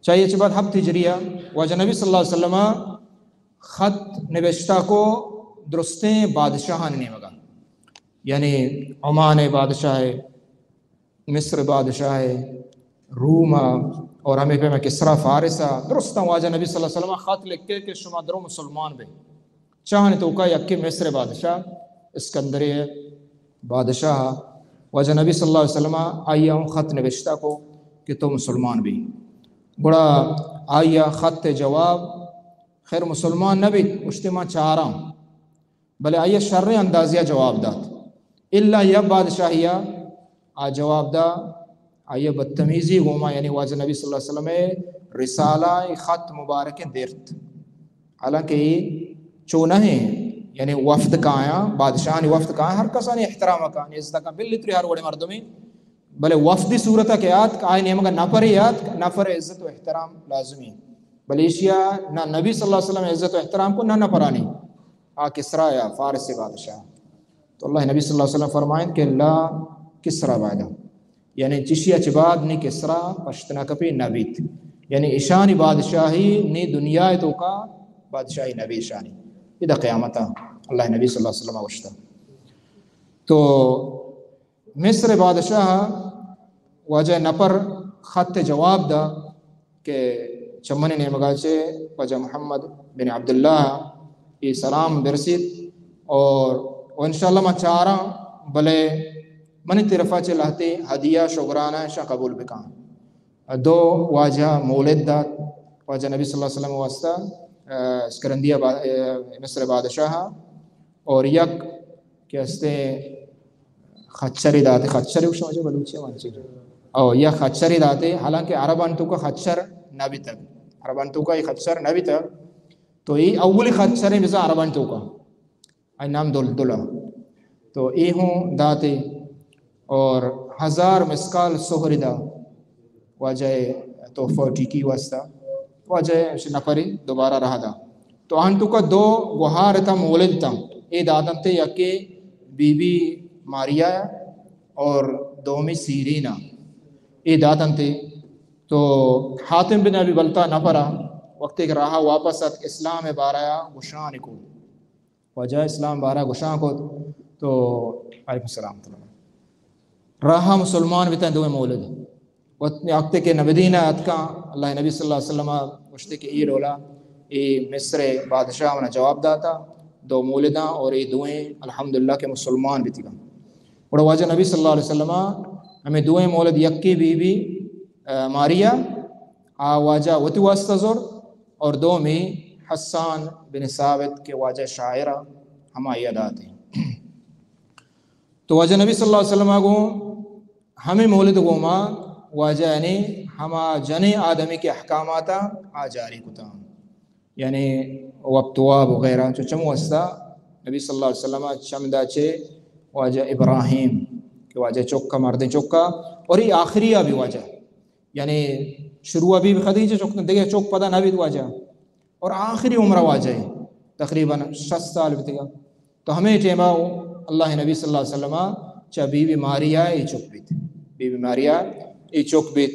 چاہیے چہ بعد ہفت ہجریہ، واجہ نبی صلی اللہ علیہ وسلم خط نبشتہ کو درستیں بادشاہان نیمگا، یعنی عمان بادشاہ، مصر بادشاہ، روم اور ہمیں پہ کسرا فارس، درستاں واجہ نبی صلی اللہ علیہ وسلم خط لکھے کہ شما درو مسلمان بے۔ چاہنے توکا یکی مصر بادشاہ، اسکندریہ بادشاہ، واجہ نبی صلی اللہ علیہ وسلم آئی ہم خط نوشتہ کو کہ تو مسلمان بی۔ گڑا آئی خط جواب، خیر مسلمان نہ بیت، گوشتے ما چاراں۔ بلے آئی شریں اندازیا جواب دات۔ الا یا بادشاہیا آ جواب دا، آئی بدتمیزی گوما، یعنی واجہ نبی صلی اللہ علیہ وسلم رسالہ خط مبارک دیرت۔ حالانکہ اے چو نہ ہیں، یعنی وفد کایاں، بادشاہانی وفد کایاں، ہر کسانی احترام کایاں، عزت کایاں، بلے تری ہر وڑے مردمے، بلے وفدی صورت کہ آت، آئی نیمگا نفر آت، نفر عزت و احترام لازمی۔ بلے ایشیا نہ نبی صلی اللہ علیہ وسلم عزت و احترام کو، نہ نفرانی۔ آ کسرا یا فارس بادشاہ۔ تو اللہ نبی صلی اللہ علیہ وسلم فرمائیں کہ لا کسرا بعدہ، یعنی چشیا چہ بعد نی کسرا پشت نہ کپی نہ بیت، یعنی اشانی بادشاہی نی دنیا توکا بادشاہی نبی اشانی۔ ادا قیامتا اللہ نبی صلی اللہ علیہ وسلم گوشتا۔ تو مصر بادشاہ واجہ نفر خط جواب دا کہ چمن نیمگا چہ واجہ محمد بن عبداللہ ای سلام برسیت اور، و انشاءاللہ ما چاراں، بلے منی طرفا چہ لہتے ہدیہ شگرانہ شاں قبول بکاں۔ دو واجہ مولد دات واجہ نبی صلی اللہ علیہ وسلم واسطہ، آ، اسکندریہ با-، آ، مصر بادشاہ اور یک کہ ہستے خچری داتے، خچری گوشاں واجہ بلوچی ءَ من چی؟ او، یک خچری داتے، حالانکہ عربان توکا خچر نہ بیتگ۔ عربان توکا یہ خچر نہ بیتگ۔ تو یہ اولی خچر ہیں بزاں عربان توکا۔ آئی نام دلدل ءَ۔ تو اے ہوں داتے اور ہزار مسکال سہر دا۔ واجہ ءِ تحفہ و ٹیکی واسطہ، واجہ ءَ نفرے دوبارہ راہ دا۔ تو آہانی توکا دو گوہار اتاں، مولد اتاں، اے داتنتے، یکے بی بی ماریا اور دومی سیرینا، اے داتنتے۔ تو حاتم بن ابی بلتع نفرا وقتے کہ راہا واپس ات، اسلام ءِ بارہ ءَ گوشان کو، واجہ اسلام بارہ گوشان کت۔ تو علیکم السلام۔ راہا مسلمان بیتاں دوئیں مولد۔ وقت، وقتے کہ مدینہ اتکاں، اللہ نبی صلی اللہ علیہ وسلم گوشتے کہ اے ڈولا اے مصر بادشاہ منا جواب داتا، دو مولداں اور اے دوئیں الحمدللہ کہ مسلمان بیتگاں۔ گڑا واجہ نبی صلی اللہ علیہ وسلم ہمیں دوئیں مولد، یکے بی بی، آ، ماریا، آ واجہ وتی واسطہ زرت، اور دومی حسان بن ثابت کہ واجہ شاعرہ، ہما آئی ءَ داتے۔ تو واجہ نبی صلی اللہ علیہ وسلم گوں ہمیں مولد گوما واجہ یعنی ہما جنیں آدمی کے احکاماتا آ جاری کتا، یعنی وقت واب وغیرہ۔ چو چمو ہستا نبی صلی اللہ علیہ وسلم چم دا چے واجہ ابراہیم کہ واجہ چکا، مردیں چکا، اور یہ آخری بھی واجہ، یعنی شروع بھی خدیجہ چک، دیگه چک پدا نبی واجہ، اور آخری عمر واجہ تقریباً شصت سال بیتگا۔ تو ہمیں ٹیما اللہ نبی صلی اللہ علیہ وسلم چا بی بی ماریا اے چک بیت، بی بی ماریا اے چک بیت۔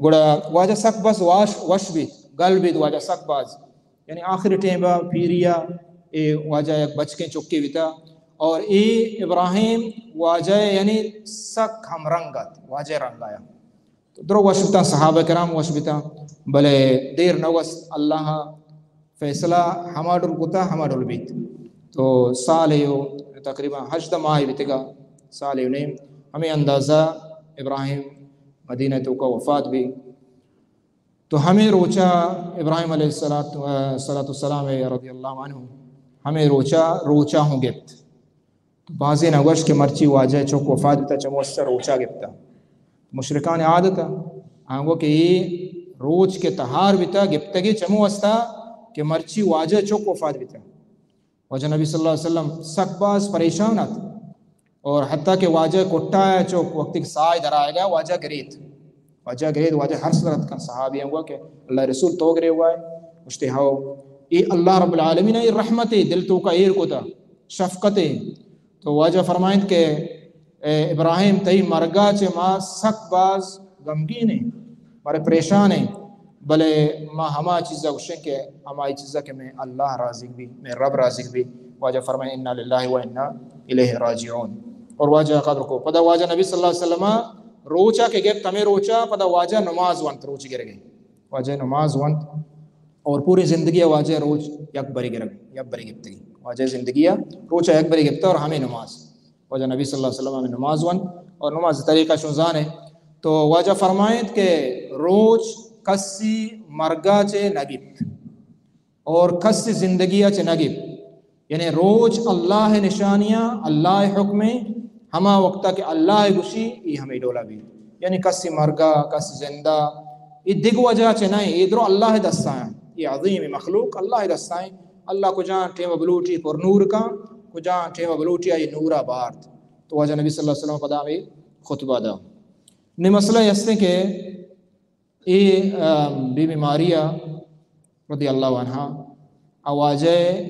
گڑا واجہ سک بس واش، وش بیت، گل بیت واجہ سک باز، یعنی آخری ٹیما پیریا اے واجہ یک بچکیں چکے بیتا۔ اور اے ابراہیم واجہ یعنی سک ہم رنگ ات، واجہ رنگ آیا۔ تو درو وش بتاں، صحابہ کرام وش بتاں، بلے دیر نہ گوست، اللہ فیصلہ ہما ڈول کتا، ہما ڈول بیت۔ تو سالے و تقریباً ہژدہ ماہ بیتگا، سالے و نیم، ہمیں اندازہ ابراہیم مدینہ توکا وفات بی۔ تو ہمیں روچا ابراہیم علیہ الصلوۃ، الصلوۃ والسلام رضی اللہ عنہ، ہمیں روچا، روچا ہوں گپت۔ تو بازیں گوشت کہ مرچی واجہ چک وفات بیتا، چمو واسطہ روچا گپتا۔ مشرکان عادت، آنگو کہ اے روچ کے تہار بیتا، گپتگی چمو واسطہ کہ مرچی واجہ چک وفات بیتا۔ واجہ نبی صلی اللہ علیہ وسلم سک باز پریشان ات، اور حتیٰ کہ واجہ کٹا چک وقتی کہ سائے در آئے گا، واجہ گریت۔ واجہ گرید، واجہ ہر صورت کن۔ صحابی ہم گوا کہ اللہ رسول تو گرے ہوا ہے؟ گوشتے ہو۔ اے اللہ رب العالمین اے رحمت ہے، دل توکا ایر کتا، شفقت ہے۔ تو واجہ فرمائنت کہ اے ابراہیم، تئی مرگا چہ ما سک باز غمگین ہیں، مارے پریشان ہیں، بلے ما ہما چیزا گوشیں کہ ہمائی چیزا کہ میں اللہ راضی بھی، میں رب راضی بھی۔ واجہ فرمائے، انا للہ و انا الیہ راجعون۔ اور واجہ قبر کو پدا واجہ نبی صلی اللہ علیہ وسلم روچا کہ گپت، ہمیں روچا پدا واجہ نماز ونت، روچ گر گئے۔ واجہ نماز ونت اور پوری زندگی واجہ روچ یک بری گرگ، یک بری گپتگی۔ واجہ زندگی روچا یک بری گپتا اور ہمیں نماز۔ واجہ نبی صلی اللہ علیہ وسلم ہمیں نماز ونت اور نماز طریقہ شنزان ہے۔ تو واجہ فرمائیت کہ روچ کسی مرگا چے نہ گپت۔ اور کسی زندگی ء چہ نہ گیپت۔ یعنی روچ اللہ ء نشانیاں، اللہ ء حکمیں، ہما وقتا کہ اللہ ء گوشی، ای ہمے ڈولا بیت۔ یعنی کسی مرگا، کسی زندہ، ای دگ وجہ چہ نہ، ای درو اللہ ء دستا ہیں۔ ای عظیم مخلوق اللہ ء دستا ہیں۔ اللہ کجان ٹیم بلوٹی پر نور کن، کجان ٹیم بلوٹی آئی نورا بارت۔ تو واجہ نبی صلی اللہ علیہ وسلم پدا ہمے خطبہ دا۔ نی مسئلہ ہستیں کہ اے، آ، بی بی ماریا رضی اللہ عنہا، آ واجہ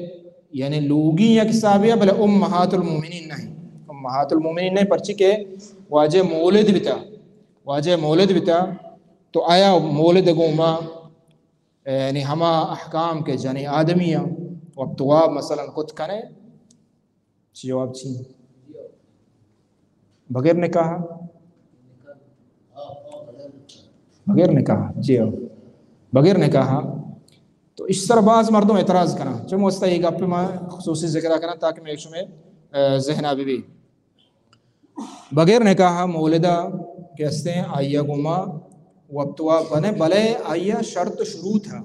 یعنی لوگی یک حسابے، بلے امہات المومنین نہیں۔ امہات المومنین نہیں، پرچی کہ واجہ مولد بتا، واجہ مولد بتا، تو آیا مولد گوما، یعنی ہما احکام کے جنے آدمی وقت واب مثلاً کت کنے، چی جواب چی؟ بغیر نکاح؟ بغیر نکاح، جی ہو۔ بغیر نکاح۔ تو اس طرح بعض مردم اعتراض کرنا۔ چون واسطہ یہ گپ میں خصوصی ذکر کرنا تاکہ میں شمے، اے، ذہن آ بھی بھی۔ بغیر نکاح مولدہ کہ ہستے ہیں، آئیہ گما وقت وا بنے، بلے آئیہ شرط شروط ہے۔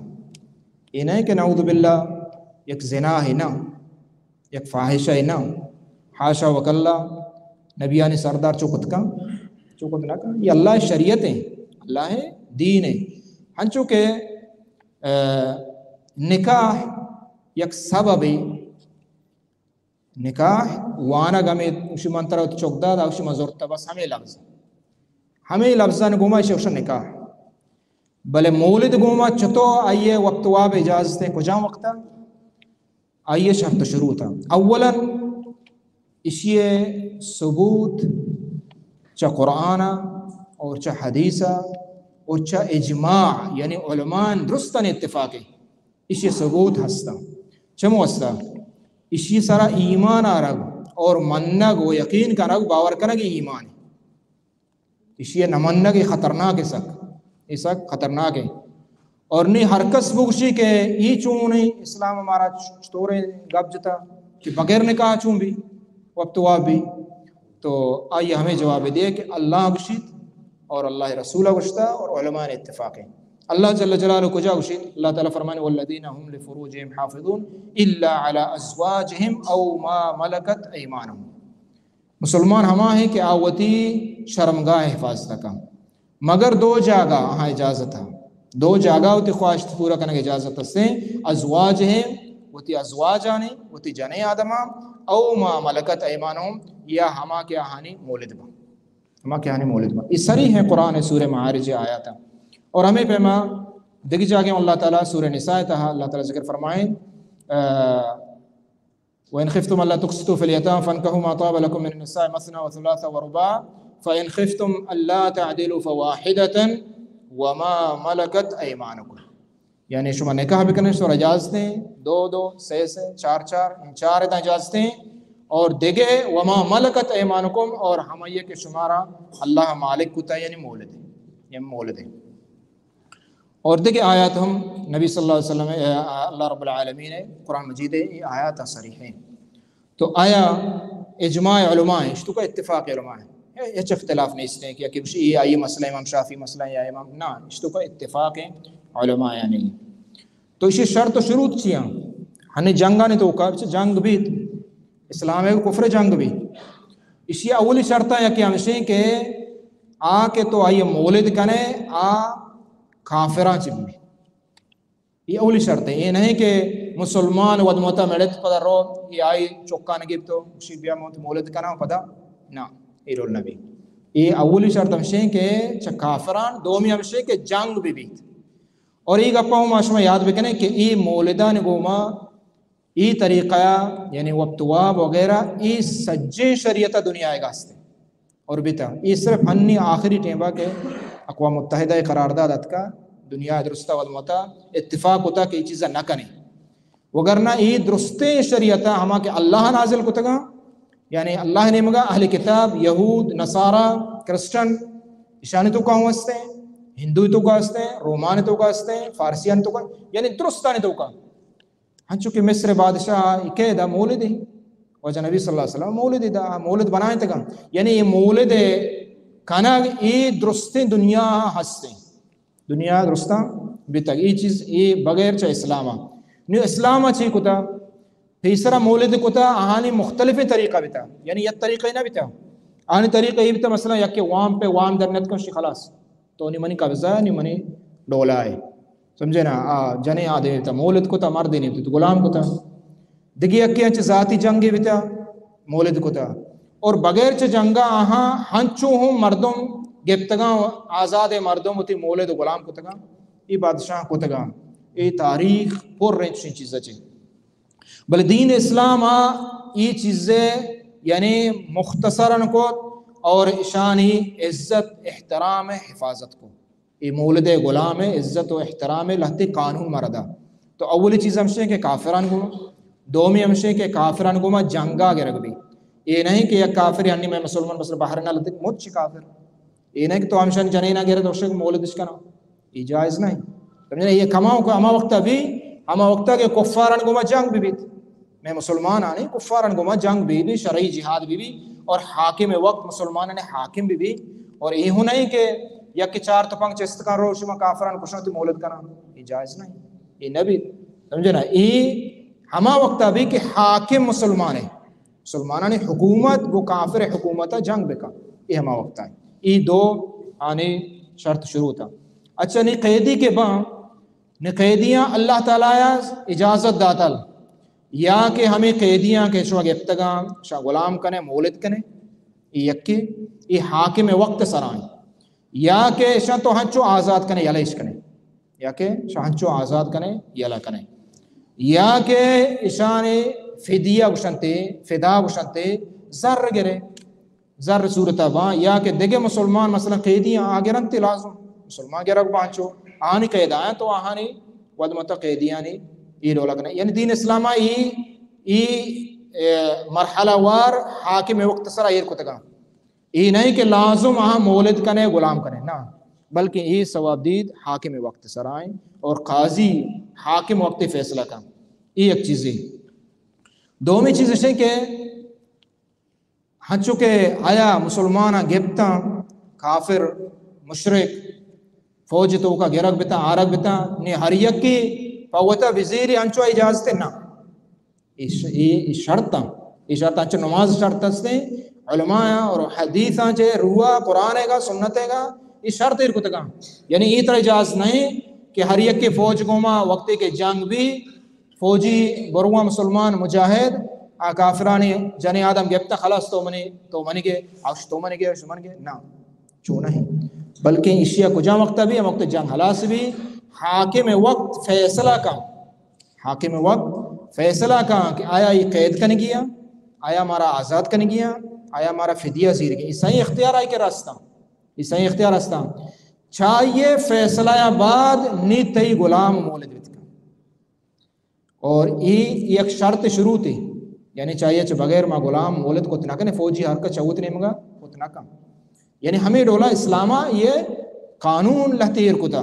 یہ نہیں کہ نعوذ باللہ یک زنا ہے نا۔ یک فاحشہ ء نہ، حاشا وکلا، نبیانی سردار چو کت کن، چو کت نہ کن۔ یہ اللہ ء شریعت ہیں، اللہ ء دین ہیں۔ ہنچو کہ، آ، نکاح یک سبب ہے، نکاح وانگ ہمیں، اشی من ترا چک داد، اشی من زرتا، بس ہمیں لفظ۔ ہمے لفظانی گوما ایشی گوشن نکاح۔ بلے مولد گوما چتو آئی ءِ وقت واب اجازت ایں؟ کجام وقت ءَ؟ آئی ءِ شرط و شروط ءَ۔ اولاً ایشی ءِ ثبوت چہ قرآن ءَ اور چہ حدیث ءَ اور چہ اجماع، یعنی علماء درستانی اتفاق ایں۔ ایشی ثبوت ہستاں۔ چمو ہستاں؟ ایشی سرا ایمان آرگ اور منگ و یقین کنگ، باور کنگ، اے ایمان ایں۔ ایشی نہ منگ اے خطرناک ایں، سک، اے سک خطرناک ایں۔ اور نی ہر کس بگوشی کہ اے چون ایں، اسلام مارا چ-، چطوریں گپ جتا کہ بغیر نکاح چون بی، وقت واب بی، تو آئی ہمے جواب دے کہ اللہ گوشیت اور اللہ رسول گوشتا اور علماء اتفاق ایں۔ اللہ جل جلالہ کجا گوشیت؟ اللہ تعالی فرمانے: "والذین هم لفروجهم حافظون الا علی ازواجهم او ما ملکت ایمانهم۔" مسلمان ہما ایں کہ آ وتی شرمگاہ حفاظت کن، مگر دو جاگہ آہاں اجازت ایں، دو جاگہ وتی خواہشت پورا کنگ اجازت ہستیں، ازواجهم، وتی ازواجانی، وتی جنیں آدماں، او ما ملکت ایمانهم، یا ہما کہ آہانی مولد باں، ہما کہ آہانی مولد باں۔ اے صریح ایں قرآن سورہ معارج آیات۔ اور ہمے پیما دگہ جاگہ اللہ تعالی سورہ نساء تہا اللہ تعالی ذکر فرمائیں، آ، "وإن خفتم ألا تقسطوا في اليتامى فانكحوا ما طاب لكم من النساء مثنى وثلاث ورباع فإن خفتم ألا تعدلوا فواحدة وما ملكت أيمانكم۔" یعنی شما نکاح بکنیں، شما اجازت ایں، دو دو، سے سے، چار چار، اے چار ادا اجازت ایں۔ اور دگہ وما ملکت ایمانکم، اور ہمائی کہ شمارا اللہ مالک کتا، یعنی مولد ایں، یعنی مولد ایں۔ اور دگہ آیات ہم نبی صلی اللہ علیہ وسلم، اے، اللہ رب العالمین قرآن مجید اے آیات صریح ایں۔ تو آیا اجماع علماء ایں؟ اشتو کا اتفاق علماء ایں؟ اے، ہچ اختلاف نیست ایں کہ، کہ بشی اے آئی مسئلہ، امام شافعی مسئلہ یا امام، نہ، اشتو کا اتفاق ایں علماء یعنی۔ تو اشی شرط و شروط چی ایں؟ ہنی جنگانی توکا، بچہ جنگ بیت، اسلام ءُ کفر جنگ بیت۔ اشی اولی شرط ایں یکے ہمشیں کہ آ کہ تو آئی مولد کنے، آ کافراں چہ بی۔ اے اولی شرط ایں۔ اے نہ ایں کہ مسلمان وت متا مڑت پدا رو، اے آئی چکان گپت و گوشی بیا من وت مولد کناں پدا۔ نہ، اے ڈول نہ بی۔ اے اولی شرط ہمشیں کہ چہ کافراں، دومی ہمشیں کہ جنگ بہ بیت۔ اور اے گپا ہم ما شما یاد بکنیں کہ اے مولدان گوما اے طریقہ، یعنی وقت واب وغیرہ، اے سجیں شریعت دنیا ءَ ہستیں اور بیتا۔ اے صرف ہنی آخری ٹیمبا کہ اقوام متحدہ ءَ قرارداد اتکا، دنیا درستا وت متا اتفاق ہوتا کہ اے چیزا نہ کنیں۔ وگرنہ اے درستیں شریعت ہما کہ اللہ نازل کتگا، یعنی اللہ نیمگا اہل کتاب، یہود، نصارہ، کرسچن، اشانی توکا ہوں ہستیں، ہندو توکا ہستیں، رومان توکا ہستیں، فارسیان توکا، یعنی درستانی توکا۔ ہنچو کہ مصر بادشاہ ءَ کہ دا مولد ایں، واجہ نبی صلی اللہ علیہ وسلم مولد دا، مولد بنائیں تگا۔ یعنی اے مولد کنگ اے درستیں دنیا ہستیں۔ دنیا درستاں بیتگ۔ اے چیز اے بغیر چہ اسلام ءَ۔ نو اسلام ءَ چی کتا؟ پیسرا مولد کتا، آہانی مختلفیں طریقہ بیتا۔ یعنی یک طریقہ نہ بیتا۔ آہانی طریقہ اے بیتا، مثلاً یکے وام پہ وام در نت کن شی خلاص۔ تو نی منی قبضہ، نی منی ڈولا اے۔ سمجھے نا؟ آ جنے آدمی بیتا، مولد کتا، مردے نی بیتا، تو غلام کتا۔ دگہ یکے انچ ذاتی جنگے بیتا، مولد کتا۔ اور بغیر چہ جنگا آہاں ہنچو ہم مردم گپتگاں، آزاد مردم وتی مولد غلام کتگاں، اے بادشاہ کتگاں۔ اے تاریخ پر انچیں چیزا چے۔ بلے دین اسلام ءَ اے چیزے یعنی مختصراً کت اور اشانی عزت احترام حفاظت کو۔ اے مولد غلام عزت و احترام لہتے قانون مردا۔ تو اولی چیز ہمشیں کہ کافران گوما، دومی ہمشیں کہ کافران گوما جنگا گرگ بی۔ اے نہیں کہ یک کافر یعنی میں مسلمان مثلاً بحرین لہتے مچ کافر۔ اے نہ کہ تو ہمشان جنینا گرے تو شک مولدش کنا۔ اے جائز نہیں۔ سمجھنا؟ اے کماؤ کو ہما وقتا بی، ہما وقتا کہ کفاران گوما جنگ بی بیت۔ میں مسلمان آنے کفاران گوما جنگ بی بی، شرعی جہاد بی بی، اور حاکم وقت مسلمانان حاکم بی بی۔ اور اے ہو نہیں کہ یک چار تپنگ چست کن رو شما کافران کشان تو مولد کنا۔ اے جائز نہیں۔ اے نبی۔ سمجھنا؟ اے ہما وقتا بی کہ حاکم مسلمان ہے۔ مسلمانانی حکومت گو کافر حکومت جنگ بکن، اے ہما وقت آئی۔ اے دو آنے شرط شروط۔ اچھا، نی قیدی کے باں، نی قیدیاں اللہ تعالی اجازت داتل یا کہ ہمیں قیدیاں کہ شما گپتگاں، شما غلام کنے، مولد کنے، اے یکی، اے حاکم وقت سرائیں۔ یا کہ اشاں تو ہنچو آزاد کنے، یلہ اش کنے۔ یا کہ شاہنچو آزاد کنے، یلا کنے، یا کہ اشانے فدیہ گشنتے، فدا گشنتے، زر گرے، زر صورت با، یا کہ دگہ مسلمان مثلاً قیدی آ گرنتے، لازم مسلمان گرگ بانچو، آنی قید آیا تو آہانی ود مت قیدیانی ای ڈولا کنے۔ یعنی دین اسلام ای، ای، اے، مرحلہ وار حاکم وقت سرا ایر کتگا۔ ای نہیں کہ لازم آہاں مولد کنے، غلام کنے، نہ، بلکہ ای ثواب دید حاکم وقت سرائیں اور قاضی حاکم وقت فیصلہ کن۔ ای ایک چیزی۔ دومی چیز اشیں کہ ہنچو کہ آیا مسلمان گپتاں، کافر، مشرک، فوج توکا گرگ بتاں، آرگ بتاں، نی ہر یکی پہ وتا وزیری ہنچو اجازت نہ۔ اے ش-، اے، اے شرط ایں۔ اے شرط انچو نماز شرط ہستیں۔ علماء اور حدیثاں چے روا قرآن گا، سنت گا، اے شرط ایر کتگاں۔ یعنی اے ترا اجازت نہیں کہ ہر یک کے فوج گوما وقتی کہ جنگ بھی، فوجی برواں مسلمان مجاہد، آ کافرانی جنی آدم گپتا، خلاص تو منی، تو منی گے، اوش تو منی گے، اوش من گے، نہ، چو نہیں۔ بلکہ اشیا کجا وقت بھی، ہم وقت جنگ خلاص بھی، حاکم وقت فیصلہ کا۔ حاکم وقت فیصلہ کاں کہ آیا ای قید کنگی ایں، آیا مارا آزاد کنگی ایں، آیا مارا فدیہ زیرگی۔ ای سائیں اختیار آئی کہ رستاں، ای سائیں اختیار رستاں۔ چاہیے فیصلہ یا بعد نی تئی غلام مولد بتکا۔ اور ای یک شرط شروط ہے، یعنی چاہیے چہ بغیر ما غلام مولد کت نہ کنے، فوجی ہر کا چوت نیمگا کت نہ کن۔ یعنی ہمیں ڈولا اسلاما یہ قانون لہتے ایر کتا۔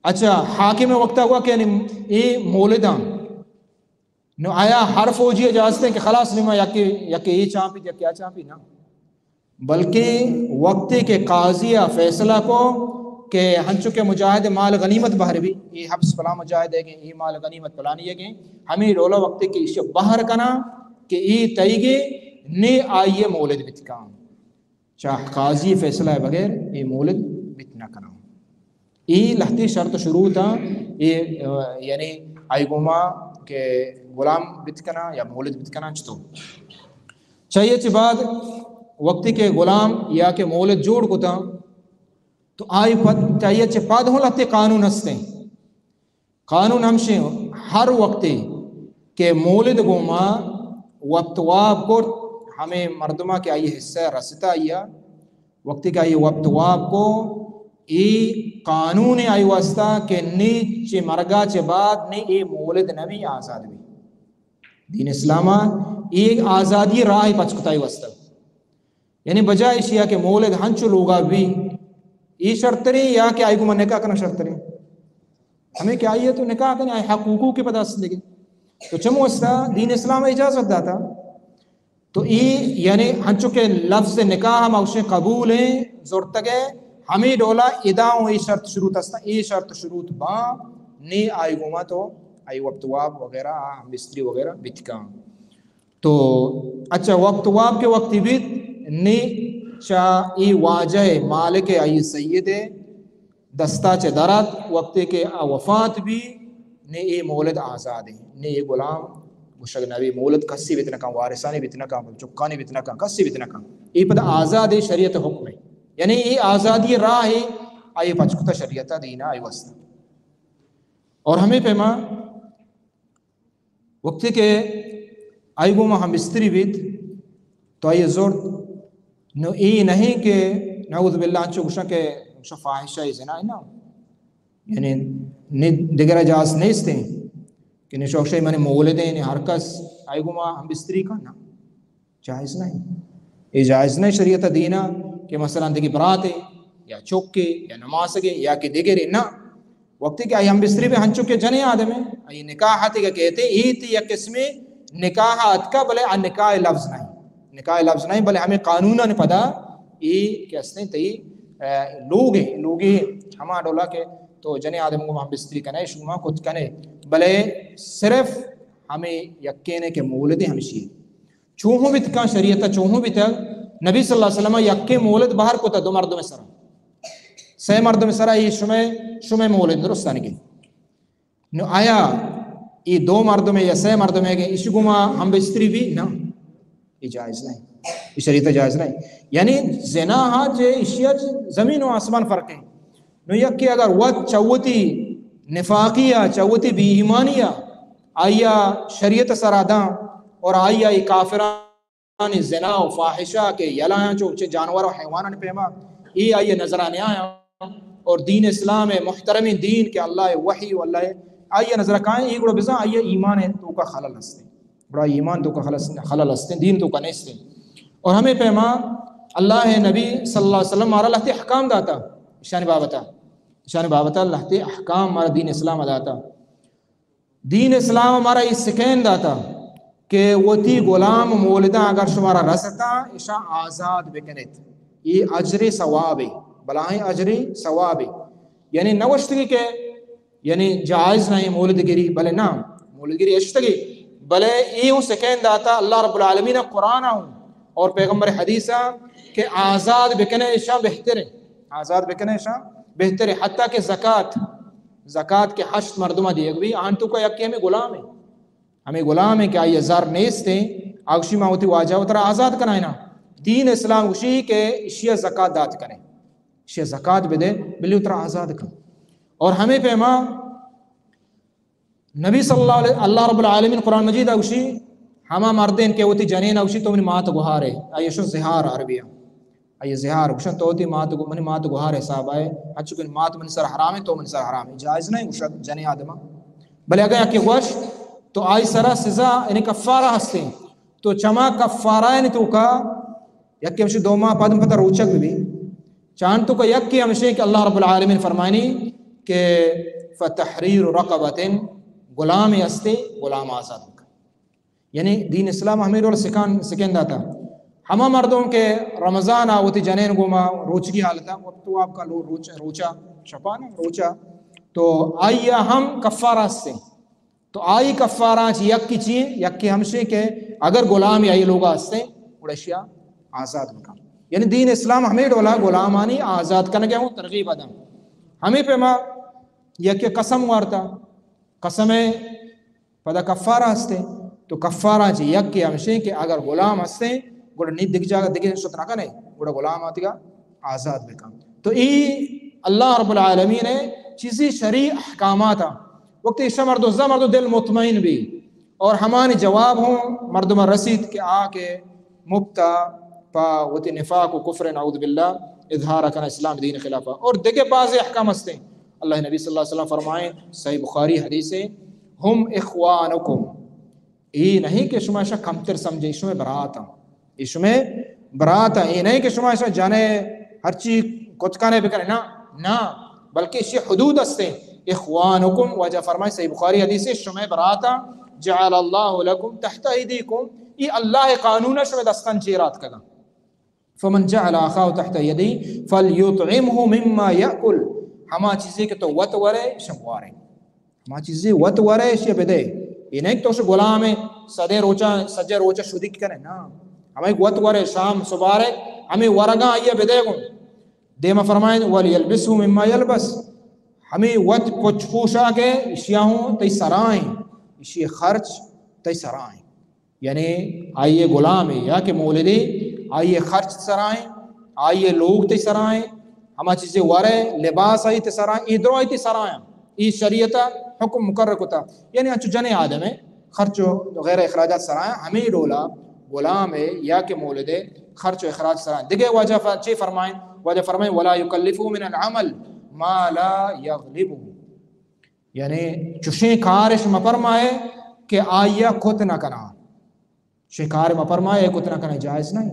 اچھا، حاکم وقتا ہوا کہ یعنی اے مولداں۔ نو آیا ہر فوجی اجازت ہیں کہ خلاص نما یکے، یکے اے چانپی، یکے آ چانپی؟ نہ۔ بلکہ وقتی کہ قاضی آ فیصلہ کو کہ ہنچو کہ مجاہد مال غنیمت بہر بھی، اے حبس پلا مجاہد ہے کہ اے مال غنیمت پلانی ہے کہ ہمیں ڈولا وقتی کہ اسے بہر کنا کہ اے تئیگے نے آئیے مولد بتکاں۔ چہ قاضی فیصلہ بغیر اے مولد بت نہ کناں۔ اے لہتے شرط شروط ایں، اے، آ، یعنی آئی گوما کہ غلام بت کناں یا مولد بت کناں چتو۔ چاہیے چہ بعد وقتی کہ غلام یا کہ مولد جوڑ کتاں، تو آئی پد، چاہیے چہ پد ہوں لہتے قانون ہستیں۔ قانون ہمشیں، ہر وقتے کہ مولد گوما وپت واب کرت، ہمیں مردما کہ آئی حصہ رستا آئیا، وقتی کہ آئی وپت واب کو، اے قانون آئی واسطہ کہ نی چہ مرگا چہ بعد نی اے مولد نبی، آزاد بھی۔ دین اسلاما اے آزادی راہ پچ کتا آئی واسطہ۔ یعنی بجائے اشیا کہ مولد ہنچو لوگا بھی، ای شرتریں یا کہ آئی گوما نکاح کنگ شرتریں؟ ہمیں کہ آئی تو نکاح کنے، آئی حق حقوق کے پدا است دیگے۔ تو چمو استا دین اسلام اجازت داتا۔ تو ای یعنی ہنچو کہ لفظ نکاح ہم اوشیں قبول ہیں، زرتگے، ہمیں ڈولا ادا ہوں ای شرط شروط استا، ای شرط شروط با، نی آئی گوما تو آئی وپت واب وغیرہ، ہم استری وغیرہ بتکاں۔ تو اچھا، وپت واب کے وقتی بیت، نی چا ای واجہ مالک آئی سید دستا چہ درات، وقتی کہ آ وفات بھی، نی اے مولد آزاد ہیں، نی اے غلام گوشگ نبی، مولد کسی بیت نکاں، وارثانی بیت نکاں، چکانی بیت نکاں، کسی بیت نکاں۔ اے پدا آزاد ہے، شریعت حکم ہے۔ یعنی اے آزادی راہ ہے، آئی پچ کتا شریعت دینا آئی واسطہ۔ اور ہمیں پیما وقتی کہ آئی گوما ہم استری بیت، تو آئی زرت، نو ای نہیں کہ نعوذ باللہ انچو گوشاں کہ گوشاں فاحشہ ای زنا نا، یعنی نی دگرا جاز نیستیں کہ نشوشے من مولدیں، نی ہر کس آئی گوما ہم استری کن نا۔ جائز نہیں۔ اے جائز نہیں شریعت دینا کہ مثلاً دیگه براتے یا چوکے یا نماسگے یا کہ دیگرے نہ۔ وقتی کہ آئی ہم بستری بھی ہنچو کہ جنے آدم ہے، آئی نکاح آتے کہ کہتے، اے تی یک قسمے نکاح آتکا، بلے آ نکاح لفظ نہیں۔ نکاح لفظ نہیں، بلے ہمیں قانوناں پدا اے کہ استیں تی، اے، لوگ ہیں، لوگی ہما ڈولا کہ تو جنے آدم کو ہم بستری کنے، شما کت کنے، بلے صرف ہمیں یقین ہے کہ مولد ہمشی۔ چوہوں بیت کاں شریعت ء چوہوں بیتگ، نبی صلی اللہ علیہ وسلم ء یکیں مولد بہر کت دو مردم سرا، سہ مردم سرا، اے شمئے، شمئے مولد درستانی گے۔ نو آیا اے دو مردم یا سہ مردم گے ایش گما ہم بستری بھی؟ نہ، اے جائز نہیں، اے شریعت جائز نہیں۔ یعنی زنا ہا چے ایشیا زمین و آسمان فرق ہے۔ نو یکے اگر وت چہ وتی نفاقی ءَ، چہ وتی بے ایمانی ءَ آئی ءَ شریعت ءِ سرا داں اور آئی ءَ اے کافرانی زنا و فاحشہ کہ یلایاں چو چہ جانور و حیوانانی پیما، اے آئی ءِ نظر ءَ نیایاں اور دین اسلام ءِ محترمیں دین کہ اللہ ءِ وحی و اللہ ءِ، آئی ءِ نظر ءَ کائیں، اے گڑا بزاں آئی ءِ ایمان ءِ توکا خلل ہستیں۔ گڑا ایمان توکا خلل، خلل ہستیں، دین توکا نیستیں۔ اور ہمے پیما اللہ ءِ نبی صلی اللہ علیہ وسلم مارا لہتے احکام داتا اشانی بابتا، اشانی بابتا لہتے احکام مارا دین اسلام داتا۔ دین اسلام مارا اے سکین داتا کہ وتی غلام مولداں اگر شمارا رستا، اشاں آزاد بکنیت۔ اے اجر ثوابے، بلاہیں اجر ثوابے۔ یعنی نوشتگی کہ یعنی جائز نہ ایں مولد گری، بلے نہ، مولد گری اشتگی، بلے اے ہوں سکین داتا اللہ رب العالمین ءَ قرآن ءَ ہوں اور پیغمبر حدیث ءَ کہ آزاد بکنے اشاں بہتر ایں، آزاد بکنے اشاں بہتر ایں۔ حتیٰ کہ زکات، زکات کہ ہشت مردم ءَ دیگ بی، آن توکا یکے ہمے غلام ایں، ہمے غلام ایں کہ آئی ءَ زر نیست ایں، آ گوشی ما وتی واجہ ءَ وترا آزاد کنائیناں۔ دین اسلام گوشی کہ اشی ءَ زکات دات کنے، اشی ءَ زکات بدے، بلے وترا آزاد کن۔ اور ہمے پیما نبی صلی اللہ علیہ، اللہ رب العالمین قرآن مجید ءَ گوشی، ہما مردین کہ وتی جنین ءَ گوشی تو منی مات گوہار ئے، آئی ءَ شو زہار عربی ءَ۔ آئی ءَ زہار گوشن تو وتی مات گو-، منی مات گوہار حساب ءَ، ہنچو کہ مات منی سر حرام ایں، تو منی سر حرام ئے۔ جائز نہ ایں گوشگ جنین آدم ءَ۔ بلے اگاں یکے گوش تو آئی سرا سزا یعنی کفارہ ہستیں۔ تو چما کفارہ یعنی توکا یکے ہمشی دو ماہ پد پدا روچگ بہ بی۔ چان توکا یکے ہمشی کہ اللہ رب العالمین فرمائنی کہ فتحریر رقبۃ، غلامے ہستے، غلام آزاد بکن۔ یعنی دین اسلام ہمے ڈول سکان، سکین داتا۔ ہما مردم کہ رمضان ءَ وتی جنین گوما روچگی حالتا، وقت واب کا لو-، روچ-، روچا، شپانا روچا، تو آئی ءَ ہم کفارہ ہستیں۔ تو آئی کفاراں چہ یکے چی؟ یکے ہمشیں کہ اگر غلامے آئی لوگا ہستیں، گڑا اشیا آزاد بکن۔ یعنی دین اسلام ہمے ڈولا غلامانی آزاد کنگے ہوں ترغیب داں۔ ہمے پیما یکے قسم وارتا، قسم پدا کفارہ ہستیں، تو کفاراں چہ یکے ہمشیں کہ اگر غلام ہستیں، گڑا نی دگہ جاگہ دگہ شت نہ کنے، گڑا غلام آتیگا آزاد بکن۔ تو ای اللہ رب العالمین ءِ چیزی شرعی احکامات آں۔ وقتی ایشاں مردم زا مردم دل مطمئن بی اور ہمانی جواب ہوں مردم رسیت کہ آ کہ مپتا پا وتی نفاق و کفر نعوذ باللہ اظہار کنا اسلام دین خلافا۔ اور دگہ بعض احکام ہستیں۔ اللہ نبی صلی اللہ علیہ وسلم فرمائیں، صحیح بخاری حدیث ہے، ہم اخوانکم، اے نہیں کہ شما ایشاں کمتر سمجھے، شما برات ہیں۔ اے شمئے برات ءَ، اے نہ کہ شما ایشاں جنے ہرچی کت کنے بکنے، نہ، نہ، بلکہ ایشی حدود ہستیں۔ اخوانکم، واجہ فرمائے، صحیح بخاری حدیث ہے، شمئے برات ءَ، جعل اللہ لکم تحت ایدیکم، اے اللہ قانون ہے، شمئے دستان چیر آتکگا۔ فمن جعل اخاه تحت یده فلیطعمه مما یأکل، ہما چیزے کہ تو وت ورے، شم وارے۔ ہما چیزے وت ورے، اشی بدے۔ اے نہ کہ تو شو غلام ہے، سدے روچا، سجے روچا شدیک کنے، نا۔ ہمے وت ورے، شام سبارے، ہمے ورگاں آئیے بدے گوں۔ دیما فرمائیں، ولیلبسه مما یلبس۔ ہمے وت پچ پوشاک ہے، اشیا ہوں تئی سرائیں، اشی خرچ تئی سرائیں۔ یعنی آئی غلام ہے یا کہ مولدے، آئی خرچ سرائیں، آئی لوگ تئی سرائیں، ہما چیزے ورے، لباس آئی تئی سرائیں، اے درو آئی تئی سرائیں۔ اے شریعت حکم مقرر کتا۔ یعنی انچو جنے آدم ہے، خرچ و غیر اخراجات سرائیں، ہمے ڈولا غلام ہے یا کہ مولدے، خرچ و اخراج سرائیں۔ دگہ واجہ ف-، چے فرمائیں؟ واجہ فرمائیں، ولا یکلفه من العمل ما لا یغلبه۔ یعنی چوشیں کارش مپرمائے کہ آئیا کت نہ کنا۔ چوشیں کار مپرمائے، کت نہ کنا، جائز نہیں۔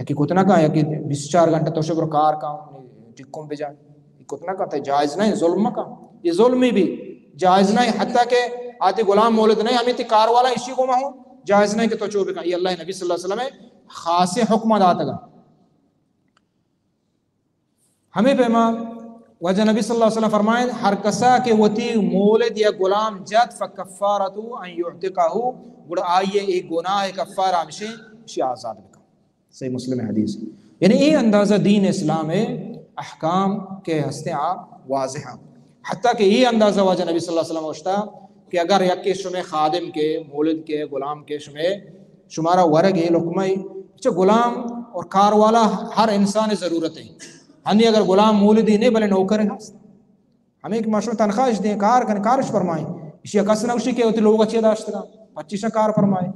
یکی کت نہ کنا، یکی بیست چار گھنٹہ تو شبر کار کن، ٹکم بجا۔ کت نہ کنا، جائز نہیں، ظلم مکن۔ یہ ظلمی بھی جائز نہیں، حتیٰ کہ آتی غلام مولد نہیں، ہمیں تی کار والا اشی کو ہوں، جائز نہیں کہ تو چو بکن۔ یہ اللہ نبی صلی اللہ علیہ وسلم خاص حکم داتگا۔ ہمے پیما واجہ نبی صلی اللہ علیہ وسلم فرمائیں، ہر کسا کہ وتی مولد یا غلام جت، فکفارتہ ان یعتقہ، گڑا آئیے اے گناہ کفارہ ہمشیں، اشی آزاد بکن۔ صحیح مسلم حدیث۔ یعنی اے اندازہ دین اسلام احکام کہ ہستیں آ واضح ہیں۔ حتیٰ کہ اے اندازہ واجہ نبی صلی اللہ علیہ وسلم گوشتا کہ اگر یکے شمے خادم کے، مولد کے، غلام کے شمے شمارا ورگ اے لقمہ ای، چہ غلام اور کار والا ہر انسان ضرورت ہے۔ ہنی اگر غلام مولدی نے، بلے نوکر ہست۔ ہمیں کہ ما شما تنخواہ اش دیں، کار کن، کارش فرمائیں۔ اشی کس نہ گوشی کہ وتی لوگ چی داشتگا، پچیشا کار فرمائیں۔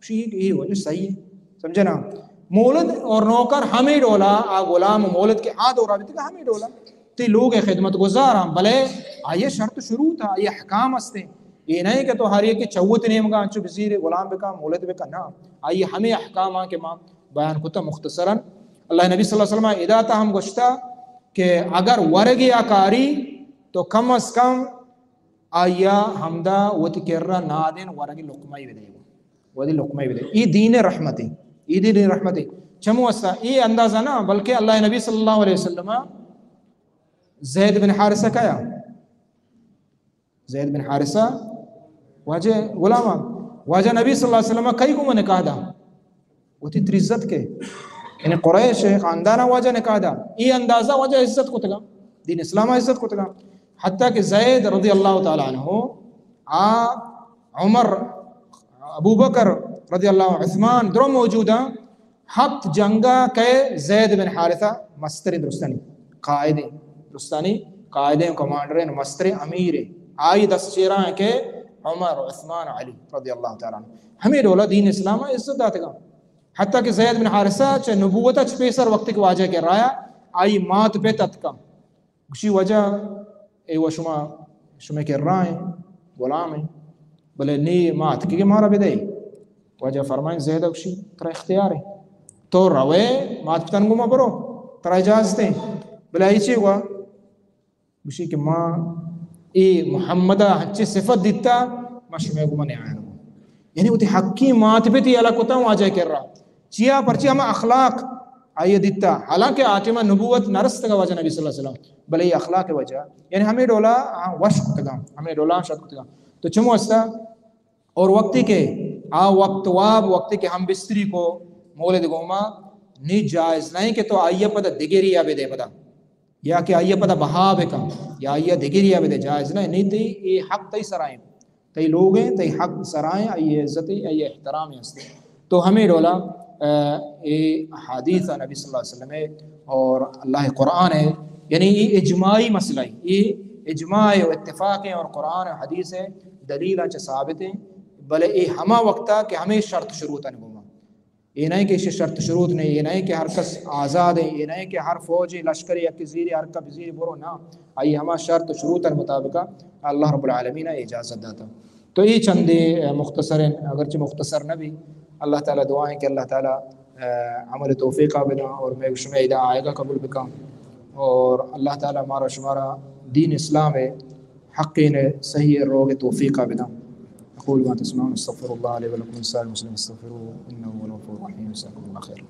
اشی یہ وجہ صحیح ہے۔ سمجھے نا؟ مولد اور نوکر ہمیں ڈولا، آ غلام و مولد کے آ دورا بیتگا ہمیں ڈولا۔ تی لوگ خدمت گزاراں، بلے آئیے شرط و شروط، آئیے احکام ہستیں۔ یہ نہیں کہ تو ہر ایک چوت نیمگا انچو بزیر غلام بکا، مولد بکا، نہ۔ آئیے ہمیں احکام آں کہ ما بیان کتا مختصراً۔ اللہ نبی صلی اللہ علیہ وسلم ادا تا ہم گوشتا کہ اگر ورگی آ کاری تو کم از کم آئیا ہمدا وتی کرا نادین ورگی لقمہ بدے، وتی لقمہ بدے۔ ای دین رحمتی، ای دین رحمتی۔ چمو اسا ای اندازہ نہ، بلکہ اللہ نبی صلی اللہ علیہ وسلم زید بن حارثہ کیا؟ زید بن حارثہ واجہ غلام، واجہ نبی صلی اللہ علیہ وسلم کئی گوما نکاح دا؟ وتی تری عزت کے، یعنی قریش خاندان واجہ نکاح دا۔ ای اندازہ واجہ عزت کتگا، دین اسلام عزت کتگا۔ حتیٰ کہ زید رضی اللہ تعالی عنہ آ عمر، ابو بکر رضی اللہ عنہ، عثمان درو موجود ہیں۔ ہپت جنگا کہ زید بن حارثہ مستریں درستانی قائدیں، درستانی قائدیں، کمانڈریں، مستریں امیریں۔ آئی دست چیرا ہیں کہ عمر، عثمان، علی رضی اللہ تعالی عنہ۔ ہمیں ڈولا دین اسلام عزت داتگا۔ حتیٰ کہ زید بن حارثہ چہ نبوت چہ پیسر وقت کہ واجہ کے رایا، آئی مات پت اتکا۔ گوشی، واجہ، اے و شما، شما کرا ہیں، غلام ہیں، بلے نی ما اتکگے مارا بدے۔ واجہ فرمائیں، زید گوشی، ترا اختیار ہے، تو روے، مات پتن گوما برو، ترا اجازت ہے۔ بلے آئی چی ہوا؟ گوشی کہ ما اے محمد ہنچی صفت دیتا، ما شما گوما نیایا۔ یعنی وتی حقی مات پتی الا کتا واجہ کرا۔ چیا؟ پرچی ہما اخلاق آئی دیتا۔ حالانکہ آ ٹیما نبوت نرستگا واجہ نبی صلی اللہ علیہ وسلم، بلے اے اخلاق وجہ، یعنی ہمیں ڈولا آ وش کتگا، ہمیں ڈولا شد کتگا۔ تو چمو استا؟ اور وقتی کہ آ وقت واب، وقتی کہ ہم بستری کو مولد گوما، نی جائز نہیں کہ تو آئیے پدا دگری آ بدے پدا، یا کہ آئیے پدا بہا بکن، یا آئیے دگری آ بدے، جائز نہیں۔ نی تی اے حق تی سرائیں۔ تئی لوگ ہیں، تئی حق سرائیں، آئی عزت ہے، آئی احترام ہستے۔ تو ہمیں ڈولا، اے حدیث نبی صلی اللہ علیہ وسلم ہے اور اللہ قرآن ہے، یعنی یہ اجماعی مسئلہ ہے، یہ اجماع و اتفاق ہے اور قرآن و حدیث ہے، دلیل چہ ثابت ہیں۔ بلے اے ہما وقتا کہ ہمیں شرط شروط ہیں گوما۔ اے نہیں کہ شرط شروط نہیں، اے نہیں کہ ہر کس آزاد ہے، اے نہیں کہ ہر فوج لشکر یک زیر، ہر کس زیر برو، نہ۔ آئی ہما شرط شروط مطابق اللہ رب العالمین اجازت داتا۔ تو اے چندے مختصر ہیں، اگرچہ مختصر نہ بھی۔ اللہ تعالی دعا ہے کہ اللہ تعالی، اے، عمل توفیق بداں اور میں شما ادا آئیگا قبول بکاں۔ اور اللہ تعالی مارا شمارا دین اسلام ہے حقیں صحیح روگ توفیق بداں۔ أقول ما تسمعون، أستغفر الله لي ولكم ولسائر المسلمين، استغفروه إنه هو الغفور الرحيم۔ جزاكم الله خيرا۔